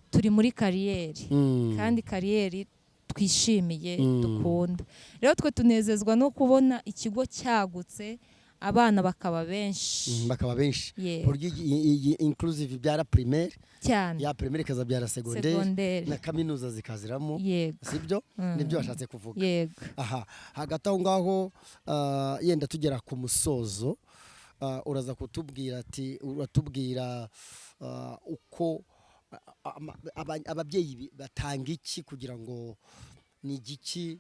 S8: turi muri kariyeri kandi kariyeri twishimiye dukunda. Rero twe tunezezwa no kubona ikigo cyagutse, abana bakaba benshi.
S2: Bakaba benshi. Buryo inclusive byara primaire
S8: cyane,
S2: ya primaire ikazabyara secondaire na kaminuza zikaziramo, sibyo? Nibyo washatse kuvuga.
S8: Yego.
S2: Aha, hagati aho ngaho yenda tugera ku musozo, uraza kutubwira ati uratubwira uko ababyeyi batanga iki kugira ngo ni igiki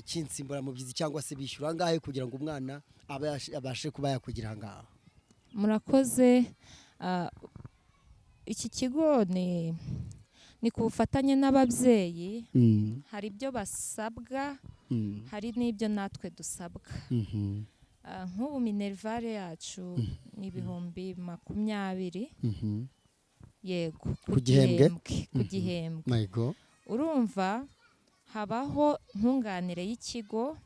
S2: cy'insimburamubyizi cyangwa se bishyura angahe kugira ngo umwana abashe kuba yakugira ngaho.
S8: Murakoze. Iki kigo ni ku bufatanye n'ababyeyi, hari ibyo basabwa, hari n'ibyo natwe dusabwa. Nk'ubu minerivare yacu ni 20,000. Yego,
S2: ku gihembwe.
S8: Ku gihembwe. Urumva habaho nkunganire y'ikigo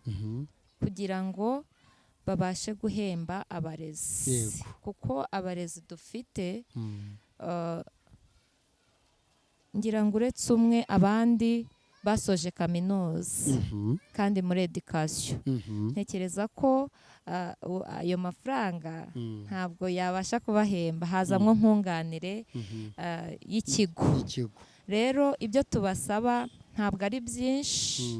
S8: kugira ngo babashe guhemba abarezi, kuko abarezi dufite ngira ngo uretse umwe abandi basoje kaminuza kandi muri education. Ntekereza ko ayo mafaranga ntabwo yabasha kubahemba, hazamwo nkunganire y'ikigo. Rero ibyo tubasaba ntabwo ari byinshi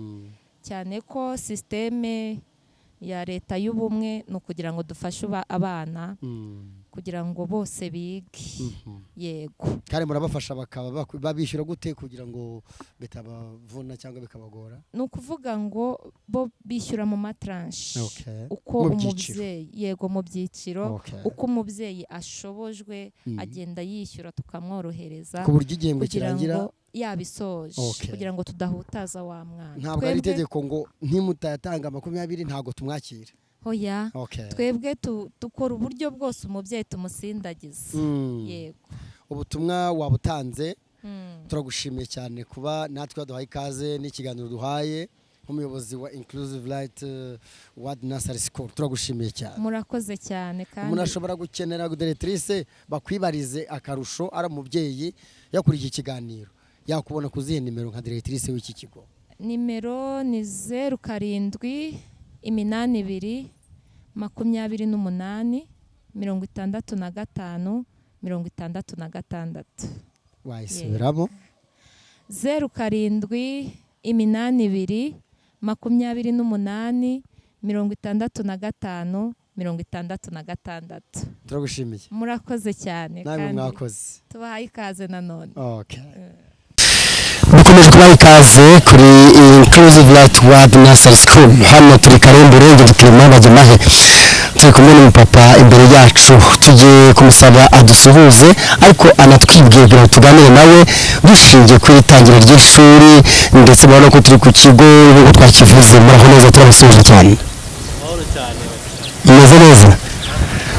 S8: cyane ko systeme ya leta y'ubumwe ni ukugira ngo dufashe abana kugira ngo bose bige. Yego.
S2: Kandi murabafasha bakaba babishyura gute kugira ngo bitabavuna cyangwa bikabagora?
S8: Ni ukuvuga ngo bo bishyura mu matranche. Uko umubyeyi, yego, mu byiciro, uko umubyeyi ashobojwe agenda yishyura tukamworohereza
S2: ku buryo igihembwe kirangira
S8: yabisoje, kugira ngo tudahutaza wa mwana.
S2: Ntabwo ari itegeko ngo ntimutayatanga 20 ntabwo tumwakira.
S8: Hoya, twebwe dukora uburyo bwose umubyeyi tumusindagiza. Yego.
S2: Ubutumwa wabutanze, turagushimiye cyane kuba natwe waduhaye ikaze n'ikiganiro duhaye nk'umuyobozi wa Inclusive Light World Nursery School. Turagushimiye cyane.
S8: Murakoze cyane. Kandi
S2: umuntu ashobora gukenera directrice bakwibarize akarusho ari umubyeyi yakuriye ikiganiro, yakubona kuzihe nimero nka directrice w'iki kigo?
S8: Nimero ni 07 82 28 65 66.
S2: Wayisubiramo?
S8: 07 82 28 65 66.
S2: Turagushimiye.
S8: Murakoze cyane.
S2: Namwe mwakoze.
S8: Tubahaye ikaze nanone.
S2: Okay. Mukomeje kubaha ikaze kuri Inclusive Light World Nursery School. Hano turi Karembure, Clement Bagemahe. Turi kumwe n'umupapa imbere yacu, tugiye kumusaba adusuhuze ariko anatwibwire kugira ngo tuganire nawe dushingiye ku itangira ry'ishuri, ndetse murabona ko turi ku kigo nk'uko twakivuze. Muraho neza, turabasuhuje cyane. Mumeze neza?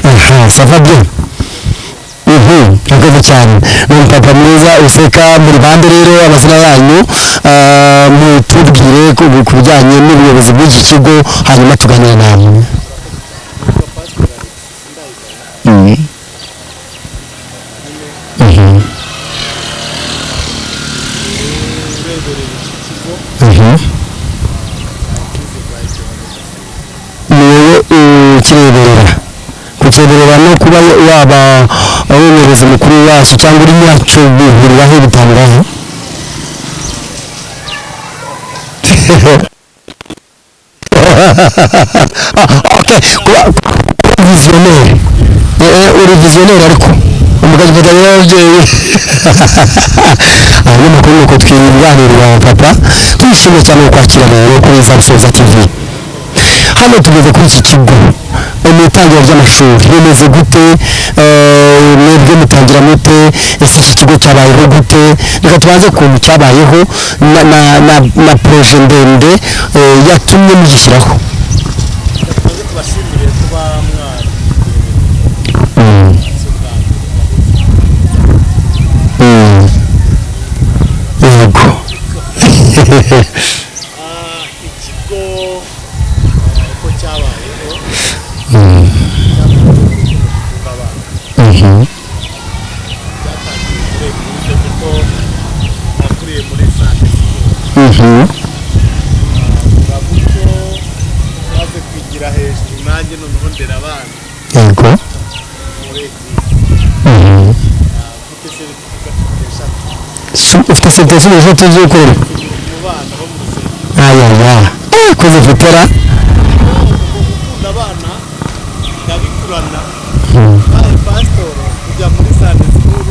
S2: Aha, ça va bien? Murakoze cyane. Ni umupapa mwiza useka. Muri bande rero amazina yanyu, mutubwire ku bijyanye n'ubuyobozi bw'iki kigo, hanyuma tuganire namwe. Ni wowe ukireberera, kukireberera no kuba waba umuyobozi mukuru wacyo cyangwa uri nyiracyo bihuriraho bitangiraho? Okay, kuba visionnaire, uri visionnaire ariko umugazi w'ababyeyi. Abanyamakuru nuko twiganirira papa, twishimiye cyane kwakira rero kuri Zabusoza TV. Hano tugeze kuri iki kigo mu itangira ry'amashuri, bimeze gute? Mwebwe mutangira mute? Ese iki kigo cyabayeho gute? Reka tubanze ukuntu cyabayeho na projet ndende yatumye mugishyiraho.
S3: Tubashimire kuba Kuba mwari si ubwa mbere.
S4: Yego.
S3: Ikigo uko cyabayeho, gukunda abana, byatangiye muri église, kuko nakuriye muri Sunday school. Gutyo maze kwigira hejuru, nanjye noneho ndera abana muri église. Mfite certificat 13.
S4: Ufite certificat 13 z'ukorera
S3: Mu bana bo mu rusengero.
S4: Ayaya, kuzifitera.
S3: Gukunda abana ndabikurana. Baye pasitoro, kujya muri Sunday school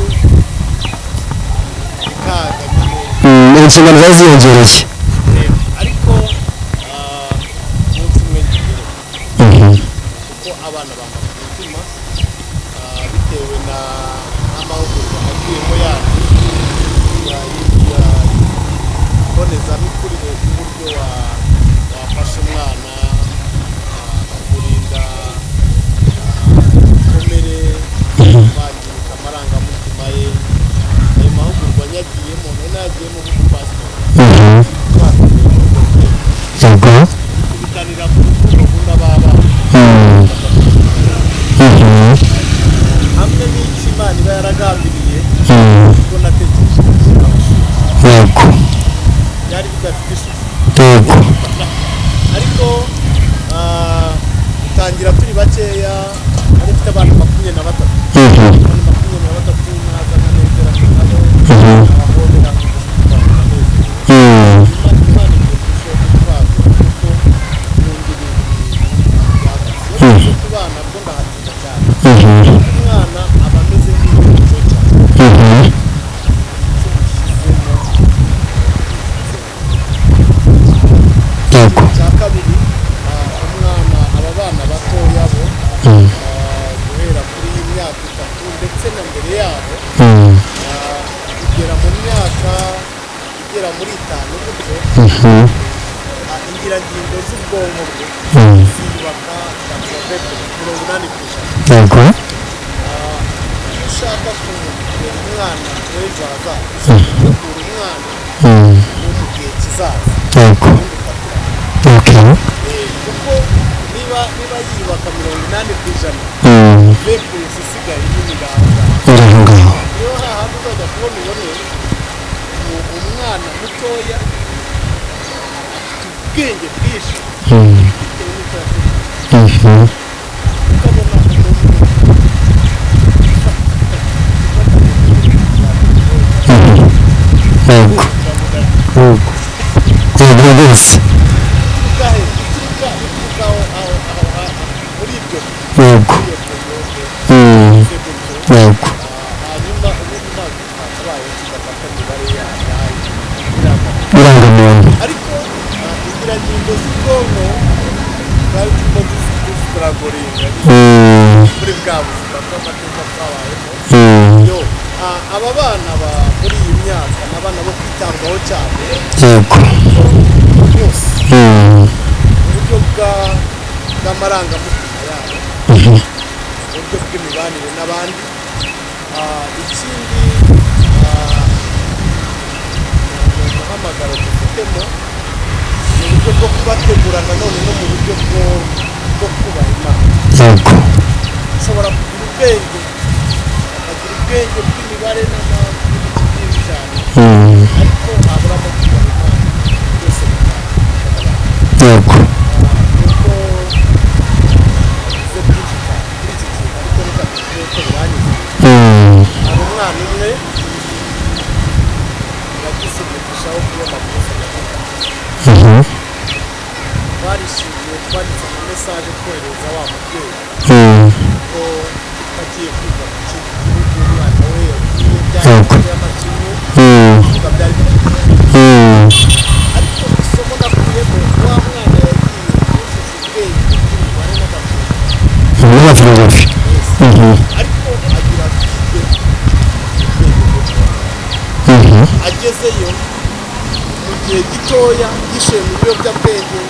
S3: bikaga nyine.
S4: Inshingano zari ziyongereye.
S3: Ariko umunsi umwe ngiyeyo, kuko abana bampa ku mutima, bitewe na n'amahugurwa nagiyemo yandi ya mbonezamikurire, y'uburyo wafasha umwana, kumurinda ibikomere, kwangirika amarangamutima ye. Ayo mahugurwa nyagiyemo, nari nagiyemo nk'umupasitori. Twatangiye muri urwo rwego, kubitanira mu rukundo nkunda b'abana hamwe n'icyo Imana iba yaragambiriye, ubwo natekereje gushyiraho ishuri. Byari bidafite ishusho, ariko dutangira turi bakeya. Nari mfite abantu 23. Abantu 23, naza nkanezerana nabo, abahobera, nkanezerewe. Imana igiye kurushaho kutwagura, kuko nkunda ibintu byagutse. Iyo tugeze ku bana bwo ndahatinda cyane. Umwana aba ameze nk'imbuto cyane, icyo mushyizemo. Icya kabiri, umwana, aba bana batoya bo, guhera kuri iyi myaka 3 ndetse na mbere yabo, kugera mu myaka igera muri 5 gutyo, ingirangingo z'ubwonko bwe ziyubaka 80%. Iyo ushaka kurera umwana w'ejo hazaza, ushaka gutegura umwana wo mu gihe kizaza, ubundi ufatira. Kuko niba yiyubaka 80%, bekurusi isigaye y'imiganza.
S4: Iri aho ngaho.
S3: Niyo hahandi uzajya kubona, ubone umwana mutoya afite ubwenge bwinshi bitewe n'uko yateguye, ukabona umuntu
S4: Yego, yego, yego rwose.
S3: Bituruka he? Bituruka aho muri ibyo, muri iyo période se gutyo. Hanyuma ubundi ntabwo twakabaye tudafata imibare yayo.
S4: Irangamuntu.
S3: Ariko ingirangingo z'ubwonko twari turimo dusitaragoringa muri bwa buzima bw'amateka twabayemo. Yo, aba bana ba muri iyi myaka ni abana bo kwitabwaho cyane rwose, mu buryo bw'amarangamutima yabo, mu buryo bw'imibanire n'abandi. Ikindi, ni umuhamagaro dufitemo, ni uburyo bwo kubategura nanone no mu buryo bwo kubaha Imana. Ushobora kugira ubwenge, akagira ubwenge bw'imibare n'ibiki byinshi cyane, ariko haburamo kubaha Imana, byose bikaba kuko bivuze byinshi cyane kuri iki kintu. Ariko reka tuvuge ko biranyuze. Hari umwana umwe yagize umugisha wo kubona buruse ya gatatu. Twarishimye, twanditse ama message twohereza wa mubyeyi ko agiye kwiga mu kindi gihugu, umwana we yagiye, byari y'amakimu kuvuga, byari bikiri. Ariko isomo nakuyemo, wa mwana yagiye yujuje ubwenge bw'imibare n'amakimu.
S4: N'amafilozofi.
S3: Ariko agira vide ubwenge bwo kubaho. Agezeyo, mu gihe gitoya yishoye mu biyobyabwenge,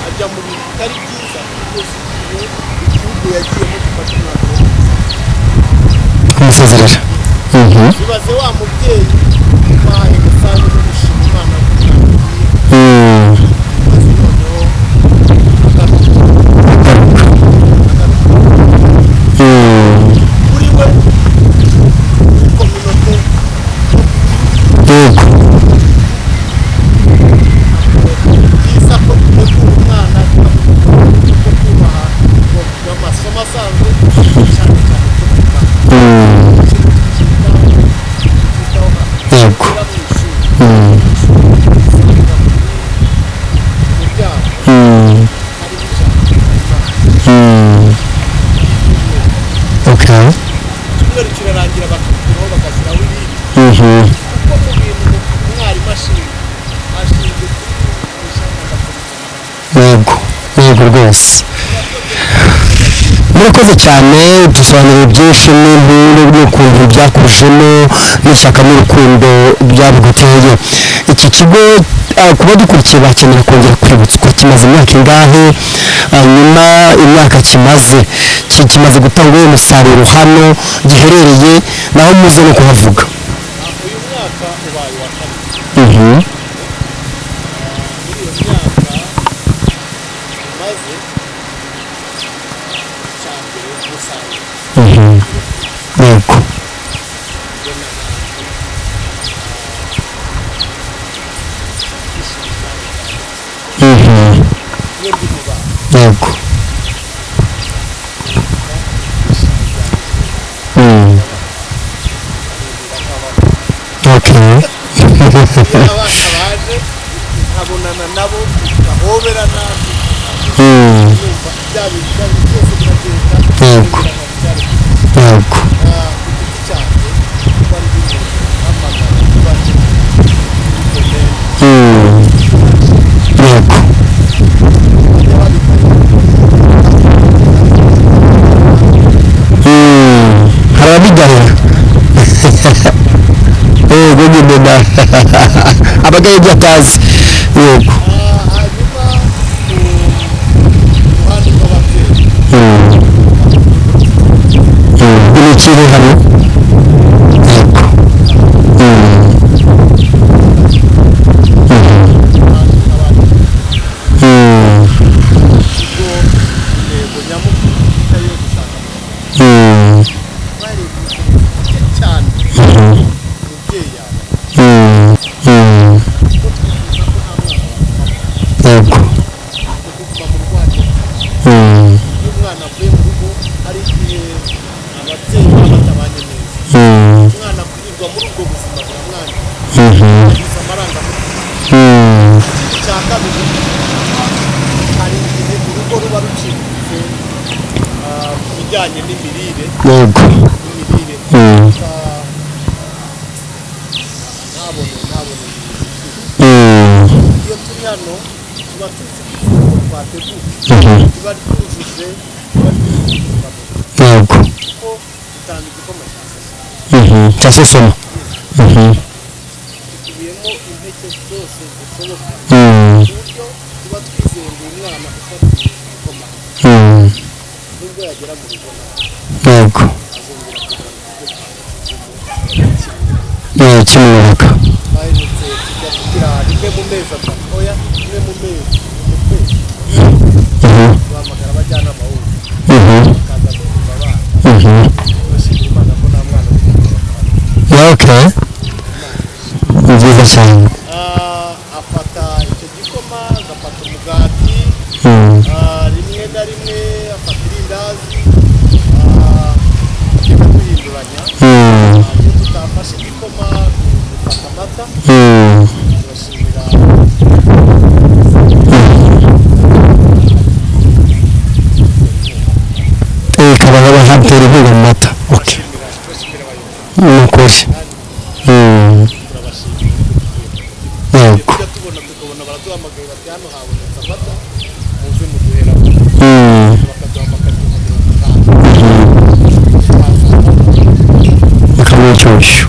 S3: ajya mu bintu bitari byiza, kugeza igihe igihe igihugu yagiyemo gifata umwanzuro wo
S4: kumusezerera.
S3: Ibaze wa mubyeyi wahaye message zo gushima Imana ko umwana agiye, maze noneho agaruka. Kuri we, kuri communauté.
S4: Yego.
S3: Byiza ko dutegura umwana, tukamutegura ko kubaha amasomo asanzwe, cyane cyane kubaha Imana. Ikintu tucyitaho, tucyitaho
S4: Yego.
S3: mu ishuri, usanga muri muryango harimo ijambo ry'Imana.
S4: Okay.
S3: Icyumweru kirarangira, bakakuraho bagashyiraho irindi, kuko mu bintu umwarimu ashinzwe kubigisha agakomeza.
S4: Yego, yego rwose, murakoze cyane. Dusobanuriye byinshi n'ukuntu byakujemo n'ishyaka n'urukundo byabiguteye. Iki kigo, kuba dukurikiye bakenera kongera kwibutswa kimaze imyaka ingahe, hanyuma imyaka kimaze kimaze gutanga uwo musaruro, hano giherereye naho muze no kuhavuga.
S3: Uyu mwaka ubaye uwa kabiri. Muri iyo myaka maze, icya mbere, umusaruro
S4: Yego.
S3: ubona abantu bishimira iyo ndi mu bantu, bishimira
S4: Okay.
S3: Iyo abana baje nkabonana nabo, bahoberana, numva bya bintu byose biragenda. Biragenda byari ku giti cyanjye, kuba ndi mu hamagara, kuba ndi muri domaine bajya babikora.
S4: Hari ababigarira, yego nyine na abagaye ibyo atazi, yego.
S3: Hanyuma ku ruhande rw'ababyeyi,
S4: Ni ikiri hano, yego.
S3: Abandi ikigo, intego nyamukuru itari iyo gushaka barebye ubushobozi buke cyane umubyeyi yawe, kuko twifuza ko nta mwana waguma kuguma mu rugo. Hari iyo umwana avuye mu rugo, hari igihe ababyeyi baba batabanye neza, umwana kwirirwa muri ubwo buzima buramwangiza, agize amarangamutima. Ikindi cya kabiri, hari igihe urugo ruba ruciriritse ku bijyanye n'imirire, n'imirire ntabone. Iyo turi hano tuba tuzi ko ifunguro twateguye riba ryujuje intungamubiri, kuko dutanga igikoma cya sosoma.
S4: Cya sosoma.
S3: Gikubiyemo impeke zose zishoboka, ku buryo tuba twizeye ngo uyu mwana ufatiye igikoma, nubwo yagera mu rugo nawe azongera kubona ibyo twamushyizemo.
S4: Kimwubaka.
S3: Baherutse tujya tugira rimwe mu mezi 3, oya, rimwe mu mezi, mu kwezi, duhamagara abajyanama b'ubuzima bakaza gupima abana. Turashimira Imana ko nta mwana uri mu
S4: Okay, ni byiza cyane.
S3: Afata icyo gikoma, agafata umugati, rimwe na rimwe afata irindazi, tugenda duhinduranya. Iyo tutafashe igikoma dufata amata. Turashimira
S4: Ikaba hatera inkunga mu mata, okay.
S3: Turashimira abayobozi
S4: Ni ukuri.
S3: kandi turabashimira. Tujya tubona, tukabona baraduhamagaye bati: "Hano habonetse amata, muze muduheraho." Bakaduha amakarito nka 50, twazana.
S4: Bakamuha inshyushyu,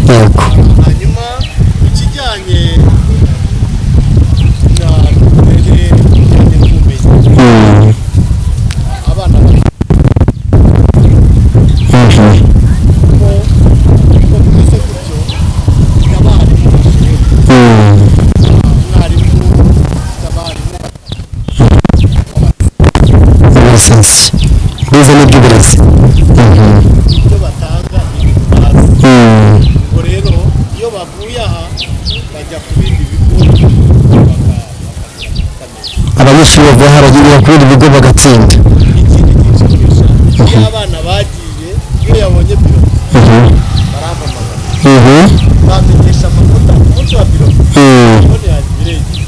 S4: yego.
S3: Hanyuma ikijyanye na n'uburere, ikijyanye n'ubumenyi,
S4: Abanyeshuri bavuye haragiye ku bindi bigo bagatsinda.
S3: Ikindi kinshimisha, iyo abana bagiye, iyo yabonye biro barampamagara, bamenyesha amanota ku munsi wa biro. None yanjye biregeye,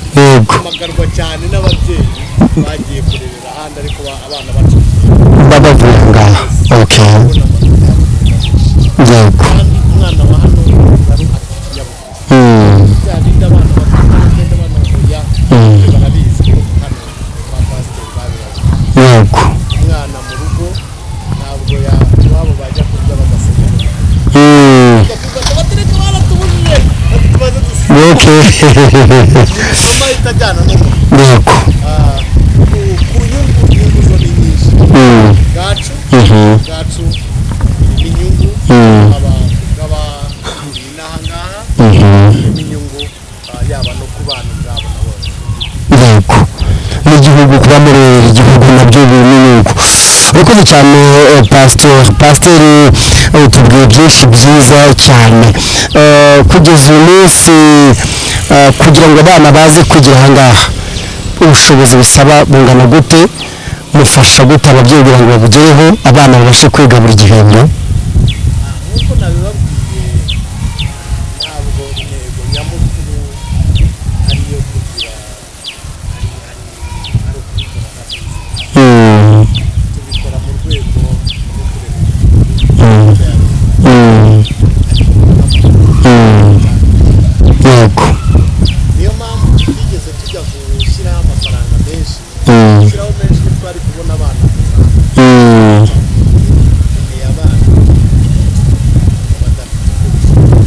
S3: hamagarwa cyane n'ababyeyi bagiye kurerera ahandi, ariko abana bacukiye
S4: babavuye aho ngaho. Okay.
S3: Kubona amanota yabo meza.
S4: Yego.
S3: Kandi umwana wa hano yari afite ikinyabupfura. Bya bindi abana bakunda bagenda banavuya, barabizi ko hano ba pasiteri babibabwiye. Umwana mu rugo ntabwo iwabo bajya kurya badasemerera. Batereka baratubujije, bati tumaze dusiga. Mama ahita ajyana n'umuntu. Ku nyungu, inyungu zo ni nyinshi bwacu bwacu irimo inyungu, haba bw'abatuye inaha ngaha, irimo inyungu yaba no ku bana ubwabo nabo.
S4: Yego, n'igihugu, kuba muri igihugu nabyo birimo inyungu. Urakoze cyane, pasiteri. Tubwiye byinshi byiza cyane. Kugeza uyu munsi, kugira ngo abana baze kugira aha ngaha, ubushobozi busaba bungana gute? Mufasha gute ababyeyi kugira ngo babugereho, abana babashe kwiga buri gihembwe?
S3: Nk'uko nabibabwiye, ntabwo intego nyamukuru ari iyo kugira ari ukubikora nka bizinesi. Tubikora mu rwego rwo kurera igihugu.
S4: Yego.
S3: Niyo mpamvu tutigeze tujya gushyiraho amafaranga menshi. Gushyiraho menshi ntitwari kubona abana gusa. Dukeneye abana badafite uko bishoboye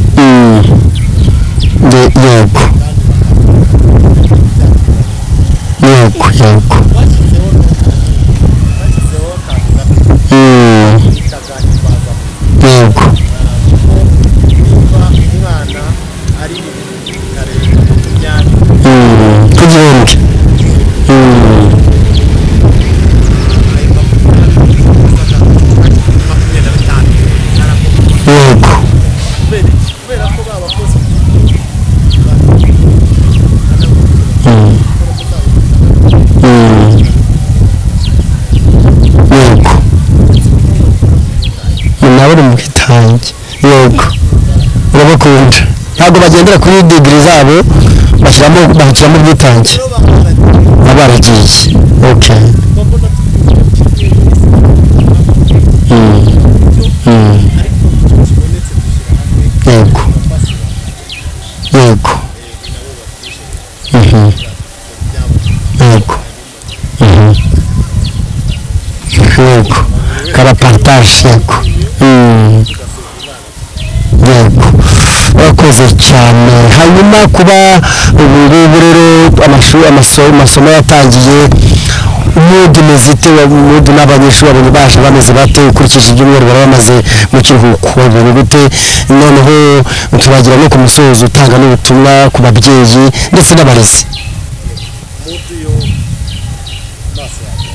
S4: Yego.
S3: kandi bakabona.
S4: Yego, yego.
S3: Twashyizeho akantu gato bitaga imbaza.
S4: Yego.
S3: Kuko niba umwana ari mu bihumbi bitarenga 20
S4: Ku gihembwe.
S3: Ayo 25 narakomoka.
S4: Yego.
S3: Kubera iki? Kubera ko ba bakozi
S4: Yego, nawe uri mu bwitange. Yego, urabakunda, ntabwo bagendera kuri degree zabo, bashyiramo ubwitange.
S3: Rero baba baragiye.
S4: Baba baragiye, okay.
S3: Mbona tubyumva kimwe wese ariko icyo kibonetse dushyira hamwe.
S4: Yego.
S3: Abafasi
S4: Yego.
S3: ni nabo babyishimiye byabo.
S4: Yego. Yego, kara partage. Yego. Yego, urakoze cyane. Hanyuma kuba ubu ngubu rero amashuri, amasomo yatangiye, mood imeze ite? Mood n'abanyeshuri babonye baje bameze bate, ukurikije ibyumweru bari bamaze mu kiruhuko? Babonye gute? Noneho turagira no ku musozo, utanga n'ubutumwa ku babyeyi ndetse n'abarezi.
S3: Mood yo maso yanjye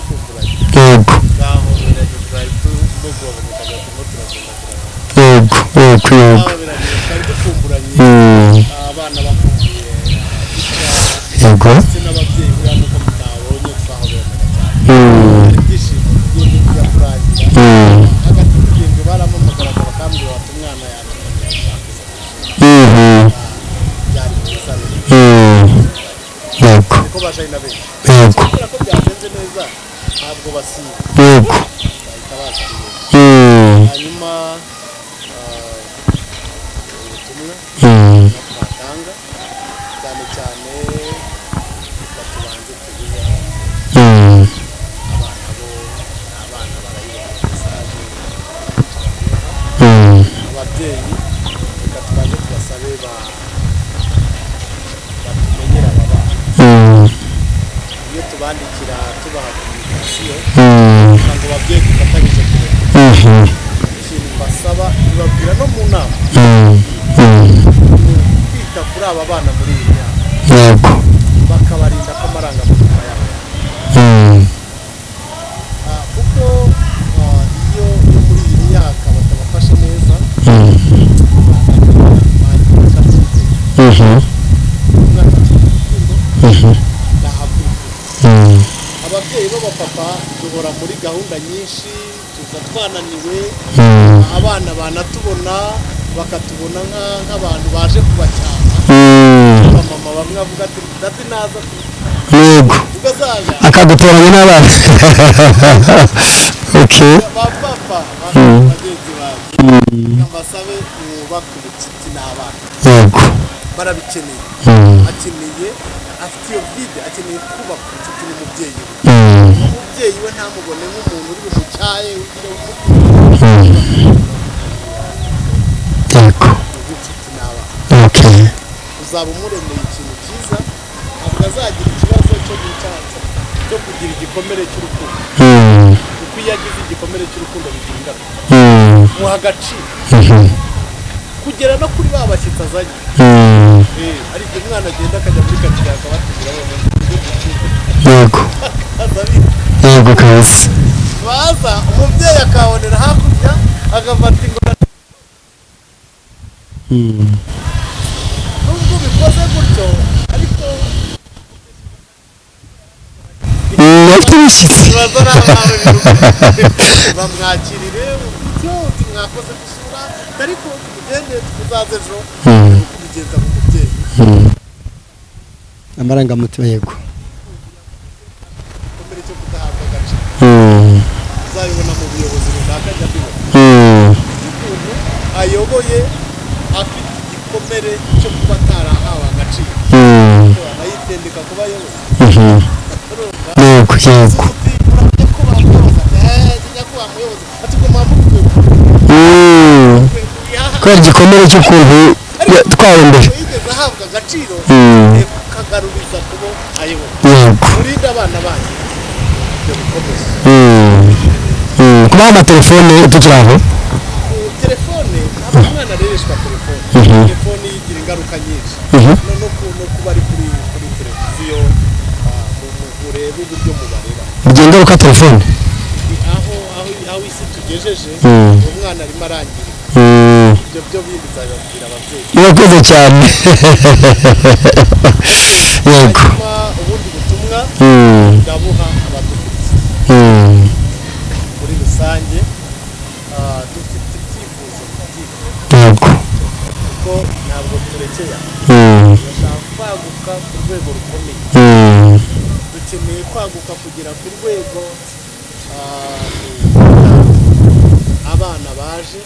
S3: kumburanye. Ngaho birageze, twari tumugoroba turimo turagenda turagenda.
S4: Yego, yego, yego.
S3: Ngaho birageze, twari dukumburanye. Abana bakumbuye guca ndetse n'ababyeyi. Buriya nuko mutabonye twahoberanaga cyane. Hari ibyishimo bigiye bijya kurangira. Hagati y'urugendo barampamagaraga bakambwira bati umwana yananiwe, ashaka kuza ku ishuri. Byari byiza rero. Kuko baje ari na benshi. Kubera ko byagenze neza, ntabwo basiba. Bahita baza ari benshi. Hanyuma ubutumwa twatanga cyane cyane, reka tubanze tubihe ababyeyi. Abana bo ni abana, barayibona message. Ababyeyi, reka tubanze tubasabe batumenyere aba bana. Iyo tubandikira, tubaha communication kugira ngo ababyeyi dufatanyije kurera. Ikintu mbasaba, tubabwira no mu nama, ni kwita kuri aba bana muri iyi myaka, bakabarinda ko amarangamutima yabo kuko iyo muri iyi myaka batabafashe neza, bagira icyizere. Umwana akeneye urukundo, ntabwo Abapapa duhora muri gahunda nyinshi, tuza twananiwe, abana banatubona bakatubona nk'abantu baje kubacyaha. Abamama bamwe bavuga ati dati naza
S4: yego akagutoranya n'abana. Okay,
S3: ba papa bagenzi banjye mbasabe mwubake ubucuti n'abana.
S4: Yego,
S3: barabikeneye, akeneye, afite iyo vide, akeneye kubaka ubucuti n'umubyeyi we. Umubyeyi we ntamubone nk'umuntu uri bumucyaye ugira
S4: yego
S3: ubucuti n'abana.
S4: Okay,
S3: uzaba umuremeye ikintu cyiza, ntabwo azagira ikibazo cyo gucaca, cyo kugira igikomere cy'urukundo. Kuko iyo agize igikomere cy'urukundo bigira ingaruka. Muha agaciro kugera no kuri ba bashyitsi azanye. Hari igihe umwana agenda akajya muri karitsiye akabatubwira
S4: yego yego kabisa,
S3: baza umubyeyi akabonera hakurya agafata ingorane. Nubwo ubikoze gutyo ariko
S4: afite ibishyitsi
S3: bamwakirire uti mwakoze gusura, ariko tugende tuzaze ejo kubigenza mu mubyeyi.
S4: Amarangamutima yego,
S3: igikomere cyo kudahabwa agaciro uzabibona mu buyobozi runaka ajya abibona ukuntu ayoboye afite igikomere cyo kuba atarahawe agaciro, arayitendeka kuba ayoboye.
S4: Yego yego, kubera igikomere cy'ukuntu twawe mbere
S3: yigeze ahabwa agaciro kagaruriza kubo ayoboye.
S4: Yego,
S3: murinde abana banyu ibyo bikomeye.
S4: Kubaha amatelefone tukiri aho,
S3: telefone ntabwo umwana arereshwa telefone. Telefone yigira ingaruka nyinshi, no kuba ari kuri televiziyo, murebe uburyo mubarera
S4: bigira ingaruka telefone.
S3: Aho isi tugejeje, umwana arimo arangirika. Ibyo byo bindi nzabibabwira ababyeyi.
S4: Murakoze cyane. Yego,
S3: ubundi butumwa ndabuha abadukurikiye muri rusange. Dufite ibyifuzo byinshi.
S4: Yego,
S3: kuko ntabwo turekeye, turashaka kwaguka ku rwego rukomeye. Dukeneye kwaguka kugera ku rwego abana baje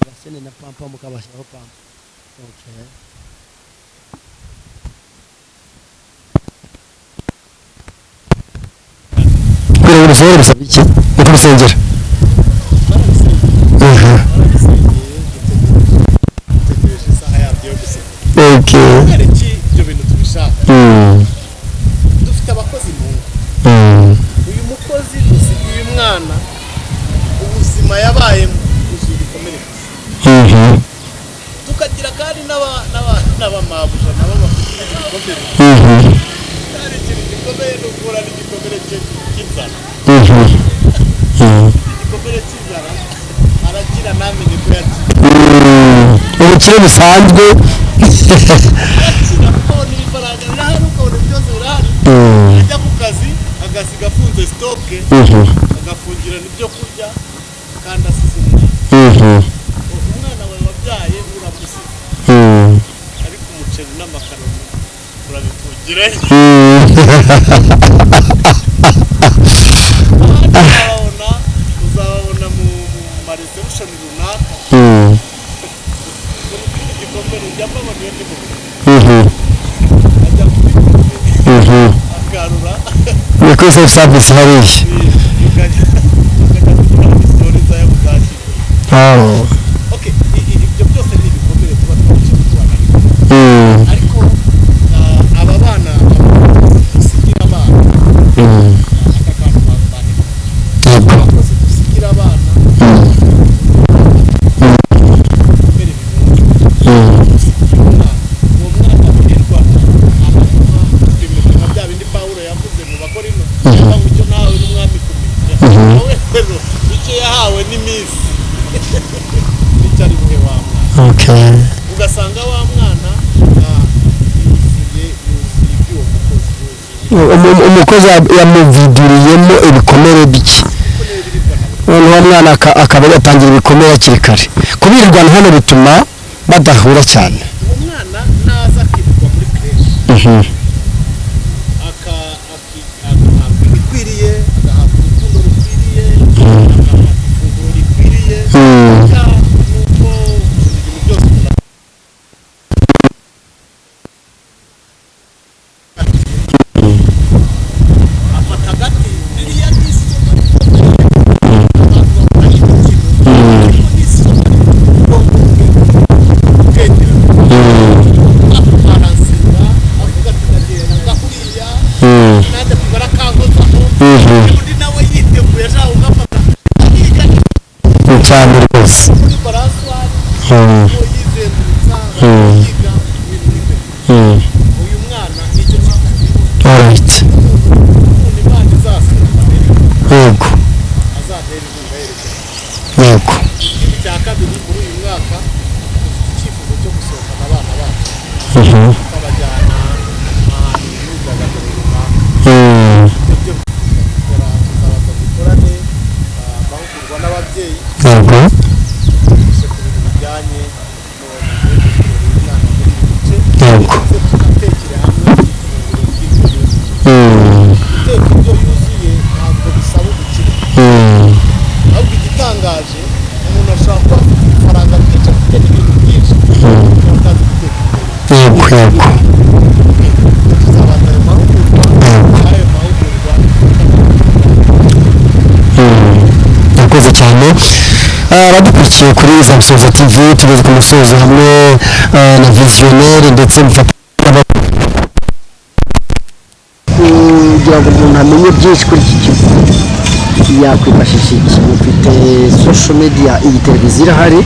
S2: abasene na pampa mukabashyiraho pampa. Okay.
S4: Kugira ngo usohore bisaba iki? Ni kubisengera.
S3: Dutegereje isaha yabyo yo gusenga.
S4: Okay.
S3: Kubera iki ibyo bintu tubishaka? Dufite abakozi mu ngo. Uyu mukozi dusigiye umwana ubuzima yabayemo bwuzuye ibikomere gusa. Tukagira kandi n'abamabuja nabo bafite ibikomere. Kandi ikintu gikomeye ni uguhura n'igikomere cy'inzara. Igikomere cy'inzara aragira ntamenye ko yakize.
S4: Ubukire busanzwe
S3: arakira ukabona ibifaranga birahari, ukabona byose birahari. Ajya ku kazi agasiga afunze sitoke, agafungirana ibyo kurya kandi asize umwana. Umwana wawe wabyaye uramusize, ariko umuceri n'amakaroni urabifungira. Ahandi uzababona mu maresebushoni runaka. Igikomere ujya mbabona iyo ndi mu biro, ajya kuri akarura
S4: ni kuri self service hariya.
S3: Ukajya kugira ngo isore zayo muzashyire. Okay, ibyo byose ni ibikomere tuba twaje tubana. Ariko aba bana dusigira abana, aka kantu bandika, abakozi dusigira abana ibikomere bibunze. Dusigira umwana, uwo mwana aberwa ahantu bimeze nka bya bindi Pawulo yavuze mu Bakorinto, avuga ngo icyo nawe n'umwami N'iminsi nicyo ari buhe wa mwana. Ugasanga wa mwana yuzuye iby'uwo mukozi,
S4: Umukozi yamuviduriyemo ibikomere bike, noneho mwana akaba yatangira ibikomere hakiri kare. Kubirirwana hano bituma badahura cyane.
S3: Umwana naza akirirwa muri crèche, agahabwa ibikwiriye, agahabwa urukundo rukwiriye, agafata ifunguro rikwiriye, nuko ibintu byose umuntu afata agati. Ririya ni isomo rikomeye abantu bakora imikino, ariko ni isomo ubwonko bwe bukegerana, akaransinga avuga ati ndagenda ngahuriya nanjye akubara kankozaho, undi nawe yiteguye ashaka kugafata akiga
S4: Cyane rwose.
S3: Muri baransuwari yizengurutsa yiga ibintu bimwe. Uyu mwana nicyo cyifuzo. Umuntu Imana izasura Amerika, azatera inkunga yerekeza. Ikindi cya kabiri, muri uyu mwaka dufite icyifuzo cyo gusohokana abana bacu, tukabajyana ahantu mu myidagaduro runaka. Ibyo byo gukora, tuzabanza dukorane amahugurwa n'ababyeyi, twigishe ku bintu bijyanye n'uburyo kurera umwana muri ibi bice, ndetse tunatekere hamwe ifunguro ry'indyo yuzuye. Guteka indyo yuzuye ntabwo bisaba ubukire, ahubwo igitangaje, umuntu ashobora kuba afite ibifaranga byinshi, afite n'ibintu byinshi, ariko atazi guteka indyo yuzuye.
S4: Yego yego.
S3: Tuzabanza ayo mahugurwa, ayo mahugurwa.
S4: Yakoze cyane. Abadukurikiye kuri Zabisoza TV, tugeze ku musozo hamwe na visionnaire ndetse mufata kugira ngo umuntu amenye byinshi kuri iki kigo yakwifashisha iki? Mufite social media, iyi televiziyo irahari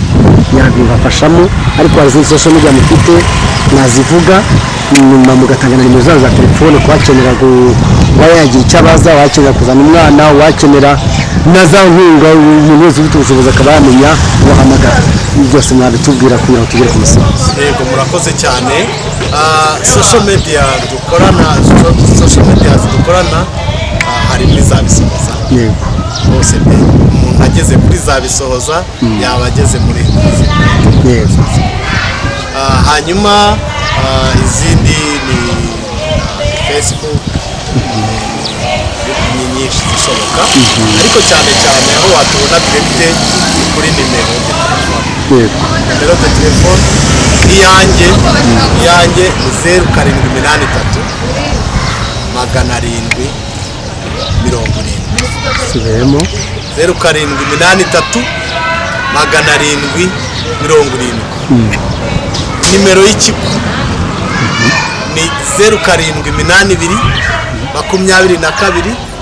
S4: yabibafashamo, ariko hari izindi social media mufite nazivuga nyuma mugatanga na nimero zabo za telefone kubakenera kuba yagira icyo abaza, wakenera kuzana umwana, wakenera na za nkunga, umuntu wese ufite ubushobozi akaba yamenya ubahamagara. Ibi byose mwabitubwira kugira ngo tugere ku musozo.
S3: Yego, murakoze cyane. Social media dukorana, social media dukorana, harimo izabisohoza hose pe. Umuntu ageze kuri zabisohoza yaba ageze muri Hanyuma izindi ni Facebook, ni nyinshi zishoboka, ariko cyane cyane aho watubona direct ni kuri nimero de telefone. Nimero de telefone iyanjye ni 0783 770.
S4: Subiremo.
S3: 0783 770. Nimero y'ikigo ni 0782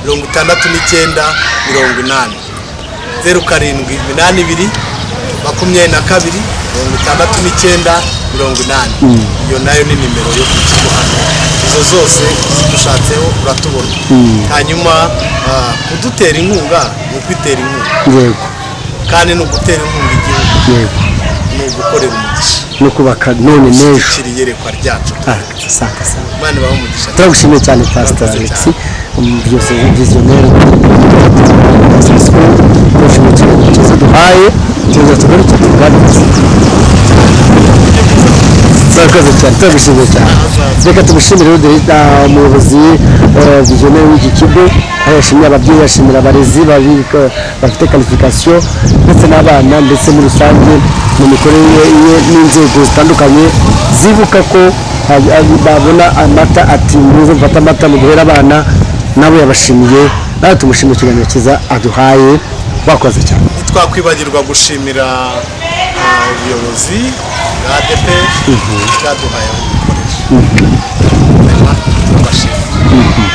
S3: 22 69 80, 0782 22 69 80. Iyo nayo ni nimero yo ku kigo hano. Izo zose zidushatseho uratubona. Hanyuma kudutera inkunga ni ukwitera inkunga, kandi ni ugutera inkunga igihugu, ni ugukorera umugisha
S4: no kubaka none n'ejo.
S3: Gushyigikira iyerekwa ryacu.
S4: Asante sana.
S3: Imana ibahe umugisha.
S4: Turagushimiye cyane, Pastor
S3: Murakoze
S4: Alex,
S3: cyane.
S4: byose visionnaire, turagushimiye cyane cyiza duhaye. Tuza tugaruke tuganirize. Murakoze cyane, turagushimiye cyane. Reka tumushimire rero umuyobozi visionnaire w'iki kigo, aho yashimiye ababyeyi, yashimira abarezi bafite qualification ndetse n'abana, ndetse muri rusange mu mikorere ye n'inzego zitandukanye zibuka ko babona amata, ati muze mufate amata muduhere abana. Nabo yabashimiye, nawe tumushimiye ikiganiro cyiza aduhaye. Wakoze cyane.
S3: Ntitwakwibagirwa gushimira ubuyobozi bwa ADEPR bwaduhaye aho gukoresha. Vraiment, turabashimira,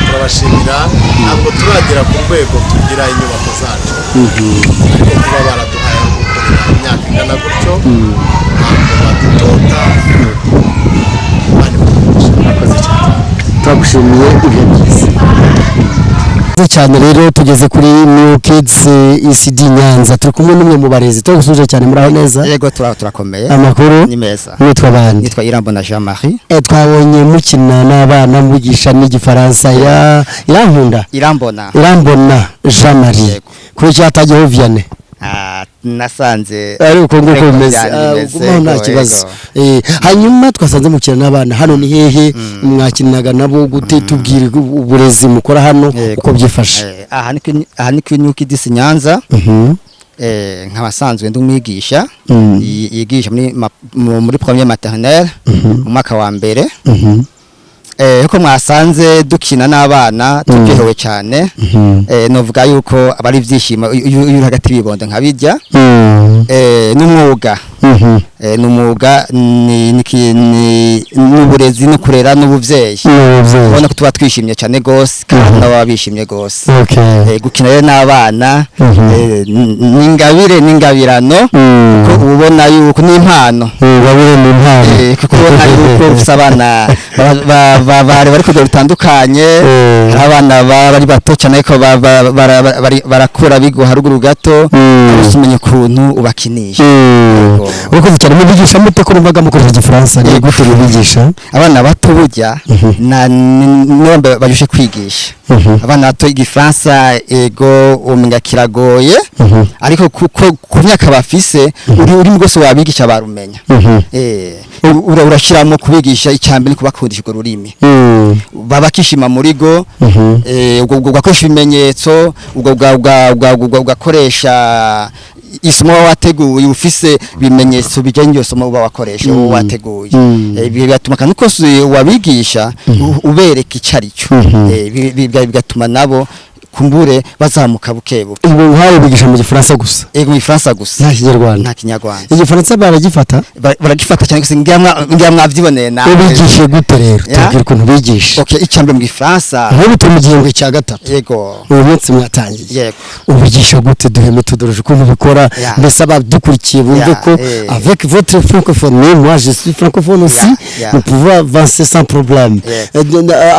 S3: turabashimira. Ntabwo turagera ku rwego tugira inyubako zacu, ariko kuba baraduhaye aho gukorera imyaka ingana gutyo, ntabwo badutota. Imana ibahe umugisha.
S4: Murakoze cyane, turagushimiye, ibihe byiza. Cyane rero tugeze kuri New Kids ECD Nyanza, turi kumwe n'umwe mu barezi. Turagusuhuje cyane, muraho neza?
S7: Yego, turakomeye.
S4: Amakuru?
S7: Ni meza.
S4: Mwitwa bande?
S7: Nitwa Irambona Jean Marie.
S4: Twabonye mukina n'abana, mugisha n'igifaransa ya Irankunda.
S7: Irambona.
S4: Irambona Jean Marie.
S7: Yego.
S4: Kuri cyatagiyeho Vianney?
S7: Ah, nasanze
S4: ari uko nguko
S7: ariko
S4: bimeze.
S7: byari bimeze,
S4: Ugumaho nta
S7: yego,
S4: kibazo.
S7: yego.
S4: Hanyuma twasanze mukina n'abana hano, ni hehe? Mwakinaga nabo gute? Tubwire uburezi mukora hano uko byifashe.
S7: Aha ni kuri New Kids Nyanza. Nk'abasanzwe ndi umwigisha yigisha muri première maternelle, mu mwaka wa mbere. Uko mwasanze dukina n'abana, turyohewe cyane. Novuga yuko aba ari ibyishimo iyo uri hagati y'ibibondo nkabijya. N'umwuga, n'umwuga ni n'uburezi no kurera n'ubuvyeyi.
S4: N'ubuvyeyi.
S7: Ubona ko tuba twishimye cyane gose, kandi nabo baba bishimye gose. Gukina rero n'abana ni ingabire n'ingabirano, kuko uba ubona yuko ni impano.
S4: Ingabire ni impano.
S7: Kuko ubona yuko ufise abana bari ku rugero rutandukanye. Hari abana baba bari bato cyane, ariko barakura bigwa haruguru gato, gusa umenya ukuntu ubakinisha. Yego.
S4: Urakoze cyane. Mubigisha mute, ko numvaga mukoresha igifaransa? Ni gute mubigisha?
S7: Abana bato burya na nibo baryoshe kwigisha. Abana bato igifaransa, ego, umenga kiragoye, ariko kuko ku myaka bafise, uri ururimi rwose wabigisha barumenya. Urashiramo kubigisha, icyambere ni kubakundisha urwo rurimi, baba bakishima muri go. Ubwo ugakoresha ibimenyetso, ubwo ugakoresha isomo uba wateguye, ufise ibimenyetso bijyanye n'iryo somo uba wakoresha, uba wateguye. Bigatuma akantu kose wabigisha ubereka icyo ari cyo. Bigatuma nabo kumbure bazamuka buke buke.
S4: Ubwo nkawe bigisha mu gifaransa gusa?
S7: Ego, mu gifaransa gusa.
S4: Nta kinyarwanda?
S7: Nta kinyarwanda.
S4: Igifaransa baragifata?
S7: Baragifata cyane gusa, ngira mwabyiboneye nawe.
S4: Ubigishe gute rero?
S7: Ya.
S4: Tubwire ukuntu bigisha.
S7: Okay, icyambere mu gifaransa,
S4: Nk'ubu turi mu gihembwe cya gatatu. Uyu munsi mwatangiye.
S7: Yego.
S4: Ubigisha gute? Duhe méthodologie ukuntu ubikora, mbese abadukurikiye bumve ko avec votre francophonie, moi je suis francophone aussi, nous pouvons avancer sans problème.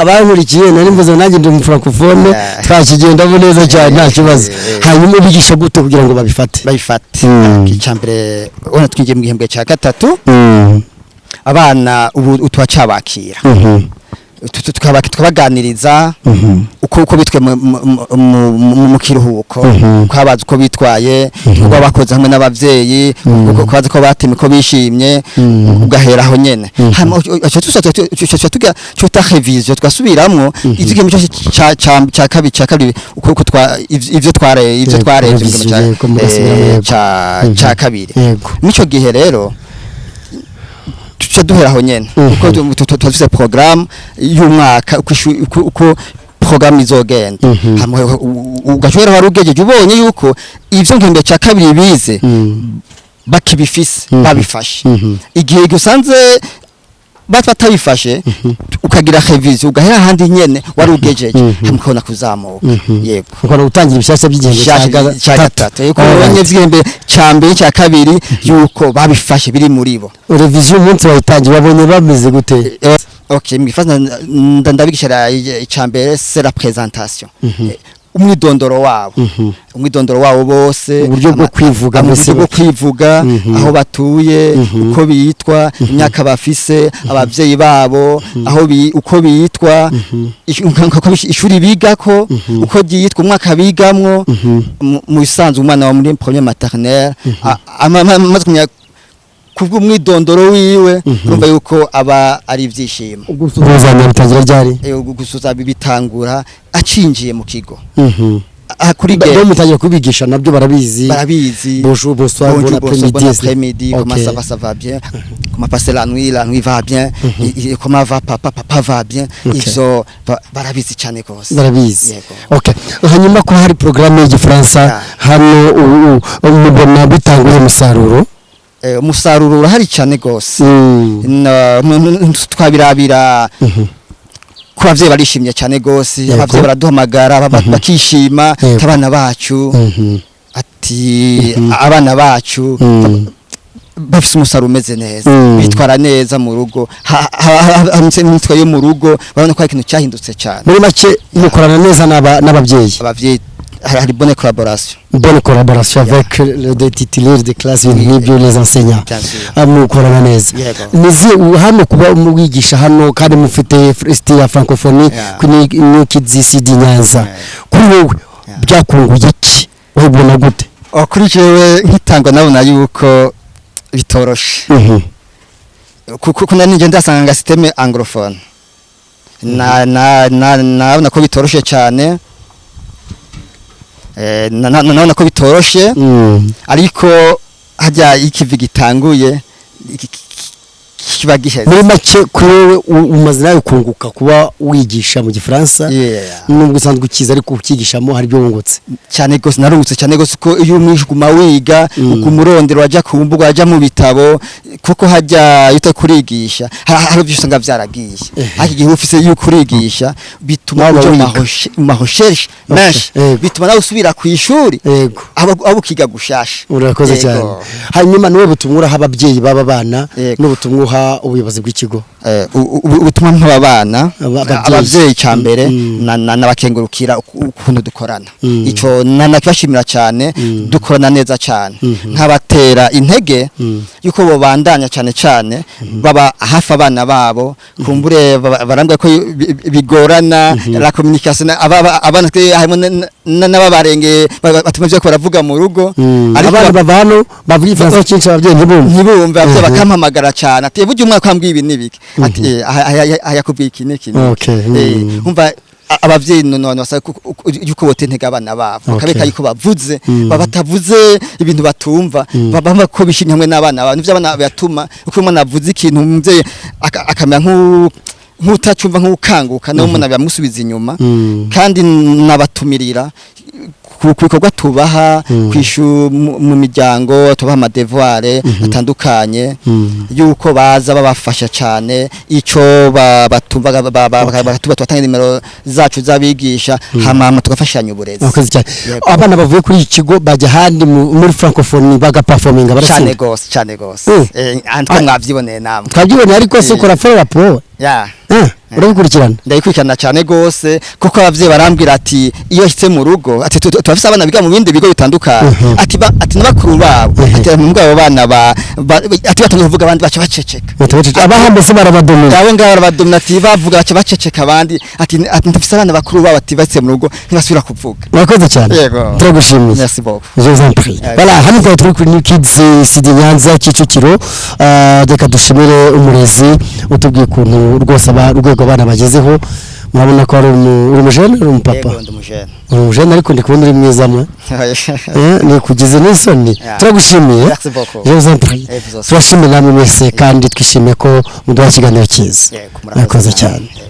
S4: Abankurikiye, nari mvuze nanjye ndi francophone, twakigendamo neza cyane, nta kibazo. Hanyuma ubigisha gute kugira ngo babifate?
S7: Babifate. Icyambere, ubona twinjiye mu gihembwe cya gatatu, abana ubu turacabakira, tukabaganiriza uko bitwe mu kiruhuko, uko uko bitwaye, uko bakoze hamwe n'abavyeyi, uko bazi ko batemye, ko bishimye, ugahera aho nyene. Hanyuma uca tugira cuta révision, twasubiramwo ivyo cyose ca kabiri, uko twa ivyo twarebye mu
S4: Révision, yego, mugasubiramo, yego.
S7: ca kabiri. Mico gihe rero tuca duhera aho nyene, kuko tuba dufise programme y'umwaka, uko programme izogenda. Hama ugashobora wari ugejeje, ubonye yuko ivyo ngihembwe ca kabiri bize bakibifise, babifashe. Igihe usanze batabifashe, ukagira révision, ugahera ahandi nyene wari ugejeje, hama ukabona kuzamuka. Yego.
S4: Ukabona gutangira ibishyashya by'igihembwe
S7: cya gatatu. Yuko ubonye vy'igihembwe ca mbere, cya kabiri, yuko babifashe, biri muri bo.
S4: Révision umunsi wayitangiye wabonye bameze gute?
S7: Ok, mu gifaransa ndabigisha icya mbere c'est la présentation. Umwidondoro wabo, umwidondoro wabo bose.
S4: Uburyo bwo kwivuga mbese.
S7: Uburyo bwo kwivuga, aho batuye, uko bitwa, imyaka bafise, abavyeyi babo aho uko bitwa, ishuri bigako uko ryitwa, umwaka bigamwo. Mu bisanzwe umwana wa muri première maternelle amaze kumenya kubw'umwidondoro wiwe, urumva yuko aba ari ibyishimo.
S4: Gusuhuzanya bitangira ryari?
S7: Gusuza bitangura acinjiye mu kigo. Aha kuri
S4: Ba-
S7: gate.
S4: Mutangira kubigisha nabyo barabizi?
S7: Barabizi.
S4: Bonjour, bonsoir,
S7: Bonjour,
S4: bon
S7: bonsoir, bon
S4: après-midi.
S7: après-midi. Comment ça va? Ça va bien. Comment passer la nuit? La nuit va bien. Et comment va papa? Papa va bien. Ivyo barabizi cyane rwose.
S4: Barabizi.
S7: Yego.
S4: Okay, hanyuma ko hari porogaramu y'igifaransa hano, mubona bitanga uyu musaruro?
S7: Umusaruro urahari cyane rwose. Twabirabira ku bavyeyi, barishimye cyane rwose. Abavyeyi baraduhamagara, bakishima, abana bacu, ati abana bacu. Bafise umusaruro umeze neza, bitwara neza mu rugo, hamutse imyitwarire yo mu rugo, barabona ko hari ikintu cyahindutse cyane.
S4: Muri make mukorana neza n'ababyeyi?
S7: Abavyeyi, hari bonne collaboration.
S4: Bonne collaboration avec le titulaire de classe, ibintu nk'ibyo, les enseignants.
S7: Bien sûr.
S4: Mukorana neza.
S7: Yego.
S4: Nizi hano kuba mwigisha hano kandi mufite style ya francophonie kuri New Kids ECD Nyanza, kuri wowe byakunguye iki? Wabibona gute?
S7: Oh, kuri jewe nkitangwa nabona yuko bitoroshe, kuko nari nje ndasanga système anglophone, na nabona ko bitoroshe cyane, nabona ko bitoroshe, ariko hajya ikivi gitanguye kiba giheze.
S4: Muri make kuri wowe umaze nawe kunguka kuba wigisha mu Gifaransa, nubwo usanzwe ukizi, ariko ukigishamo hari ibyo wungutse?
S7: Cyane gose, narungutse cyane gose, ko iyo umwijuma wiga, ukumurondera, wajya ku mbuga, wajya mu bitabo, kuko hajya iyo utakurigisha hari ibyo usanga byaragiye, ariko igihe ufise iyo ukurigisha bituma
S4: Nawe
S7: uja mu
S4: wiga.
S7: mu ma recherche menshi, bituma nawe usubira ku ishuri, abo ukiga gushasha.
S4: Urakoze cyane. Hanyuma niwe butumwa uraha ababyeyi b'aba bana n'ubutumwa uha ubuyobozi bw'ikigo?
S7: Ubutumwa nk'aba bana,
S4: Ababyeyi.
S7: ababyeyi cya mbere, nabakengurukira ukuntu dukorana. Ico nakibashimira cyane, dukorana neza cyane, nkabatera intege yuko bobandanya, cyane cyane baba hafi abana babo. Kumbure barambwira ko bigorana la communication, abana twe harimo n'ababarenge batuma ivyo baravuga mu rugo.
S4: Ariko abana bava hano bavuga Igifaransa cyinshi, ababyeyi ntibumve.
S7: Ntibumve. Abavyeyi bakampamagara cyane ati: "Burya umwaka wambwiye ibi n'ibiki?" Ati: "Aha yakubwiye iki n'iki n'iki." Umva, abavyeyi none basaba yuko botentega abana babo, bakabeka yuko bavuze, baba batavuze ibintu batumva, baba ko bishimye hamwe n'abana babo. Nivyo abana batuma uko umwana avuze ikintu, umuvyeyi akamera nk'utacumva, nk'ukanguka, nawe umuntu bimusubiza inyuma. Kandi nabatumirira ku bikorwa tubaha mu miryango, tubaha ama devoirs atandukanye, yuko baza babafasha cyane ico batumva, bakatuba tubatanga nimero zacu z'abigisha, hama tugafashanya uburezi.
S4: Urakoze cyane.
S7: Yego.
S4: Abana bavuye kuri iki kigo bajya ahandi muri francophonie bagaperforminga,
S7: Cyane
S4: baratsinda?
S7: gose, cyane gose. Antwa mwavyiboneye namwe.
S4: Twabyiboneye, ariko se ukora follow up wowe?
S7: Ya.
S4: Urabikurikirana?
S7: Ndayikurikirana cyane gose, kuko abavyeyi barambwira ati iyo ashitse mu rugo, ati turafise abana biga mu bindi bigo bitandukanye, ati ati n'abakuru babo, ati mbwa abo bana ati batangiye kuvuga, abandi baca baceceka.
S4: Abaha mbese barabadomina?
S7: Abo ngabo barabadomina, ati bavuga baca baceceka abandi, ati ndafise abana bakuru babo, ati batse mu rugo ntibasubira kuvuga.
S4: Urakoze cyane.
S7: Yego.
S4: Turagushimiye.
S7: Merci beaucoup.
S4: Je vous en prie.
S7: Yego.
S4: Voilà, hano twari turi kuri New Kids ECD Nyanza Kicukiro. Reka dushimire umurezi utubwiye ukuntu rwose urwego abana bagezeho. Murabona ko ari uri umujene, uri umupapa?
S7: Yego, ndi umujene.
S4: Uri umujene, ariko ndi kubona uri mwiza mwe. Ni kugeze n'isoni. Turagushimiye.
S7: Merci beaucoup.
S4: Je vous en prie.
S7: Eh, vous aussi.
S4: Turashimiye namwe mwese kandi twishimiye ko muduha ikiganiro cyiza.
S7: Yego,
S4: Murakoze cyane.
S7: Yego.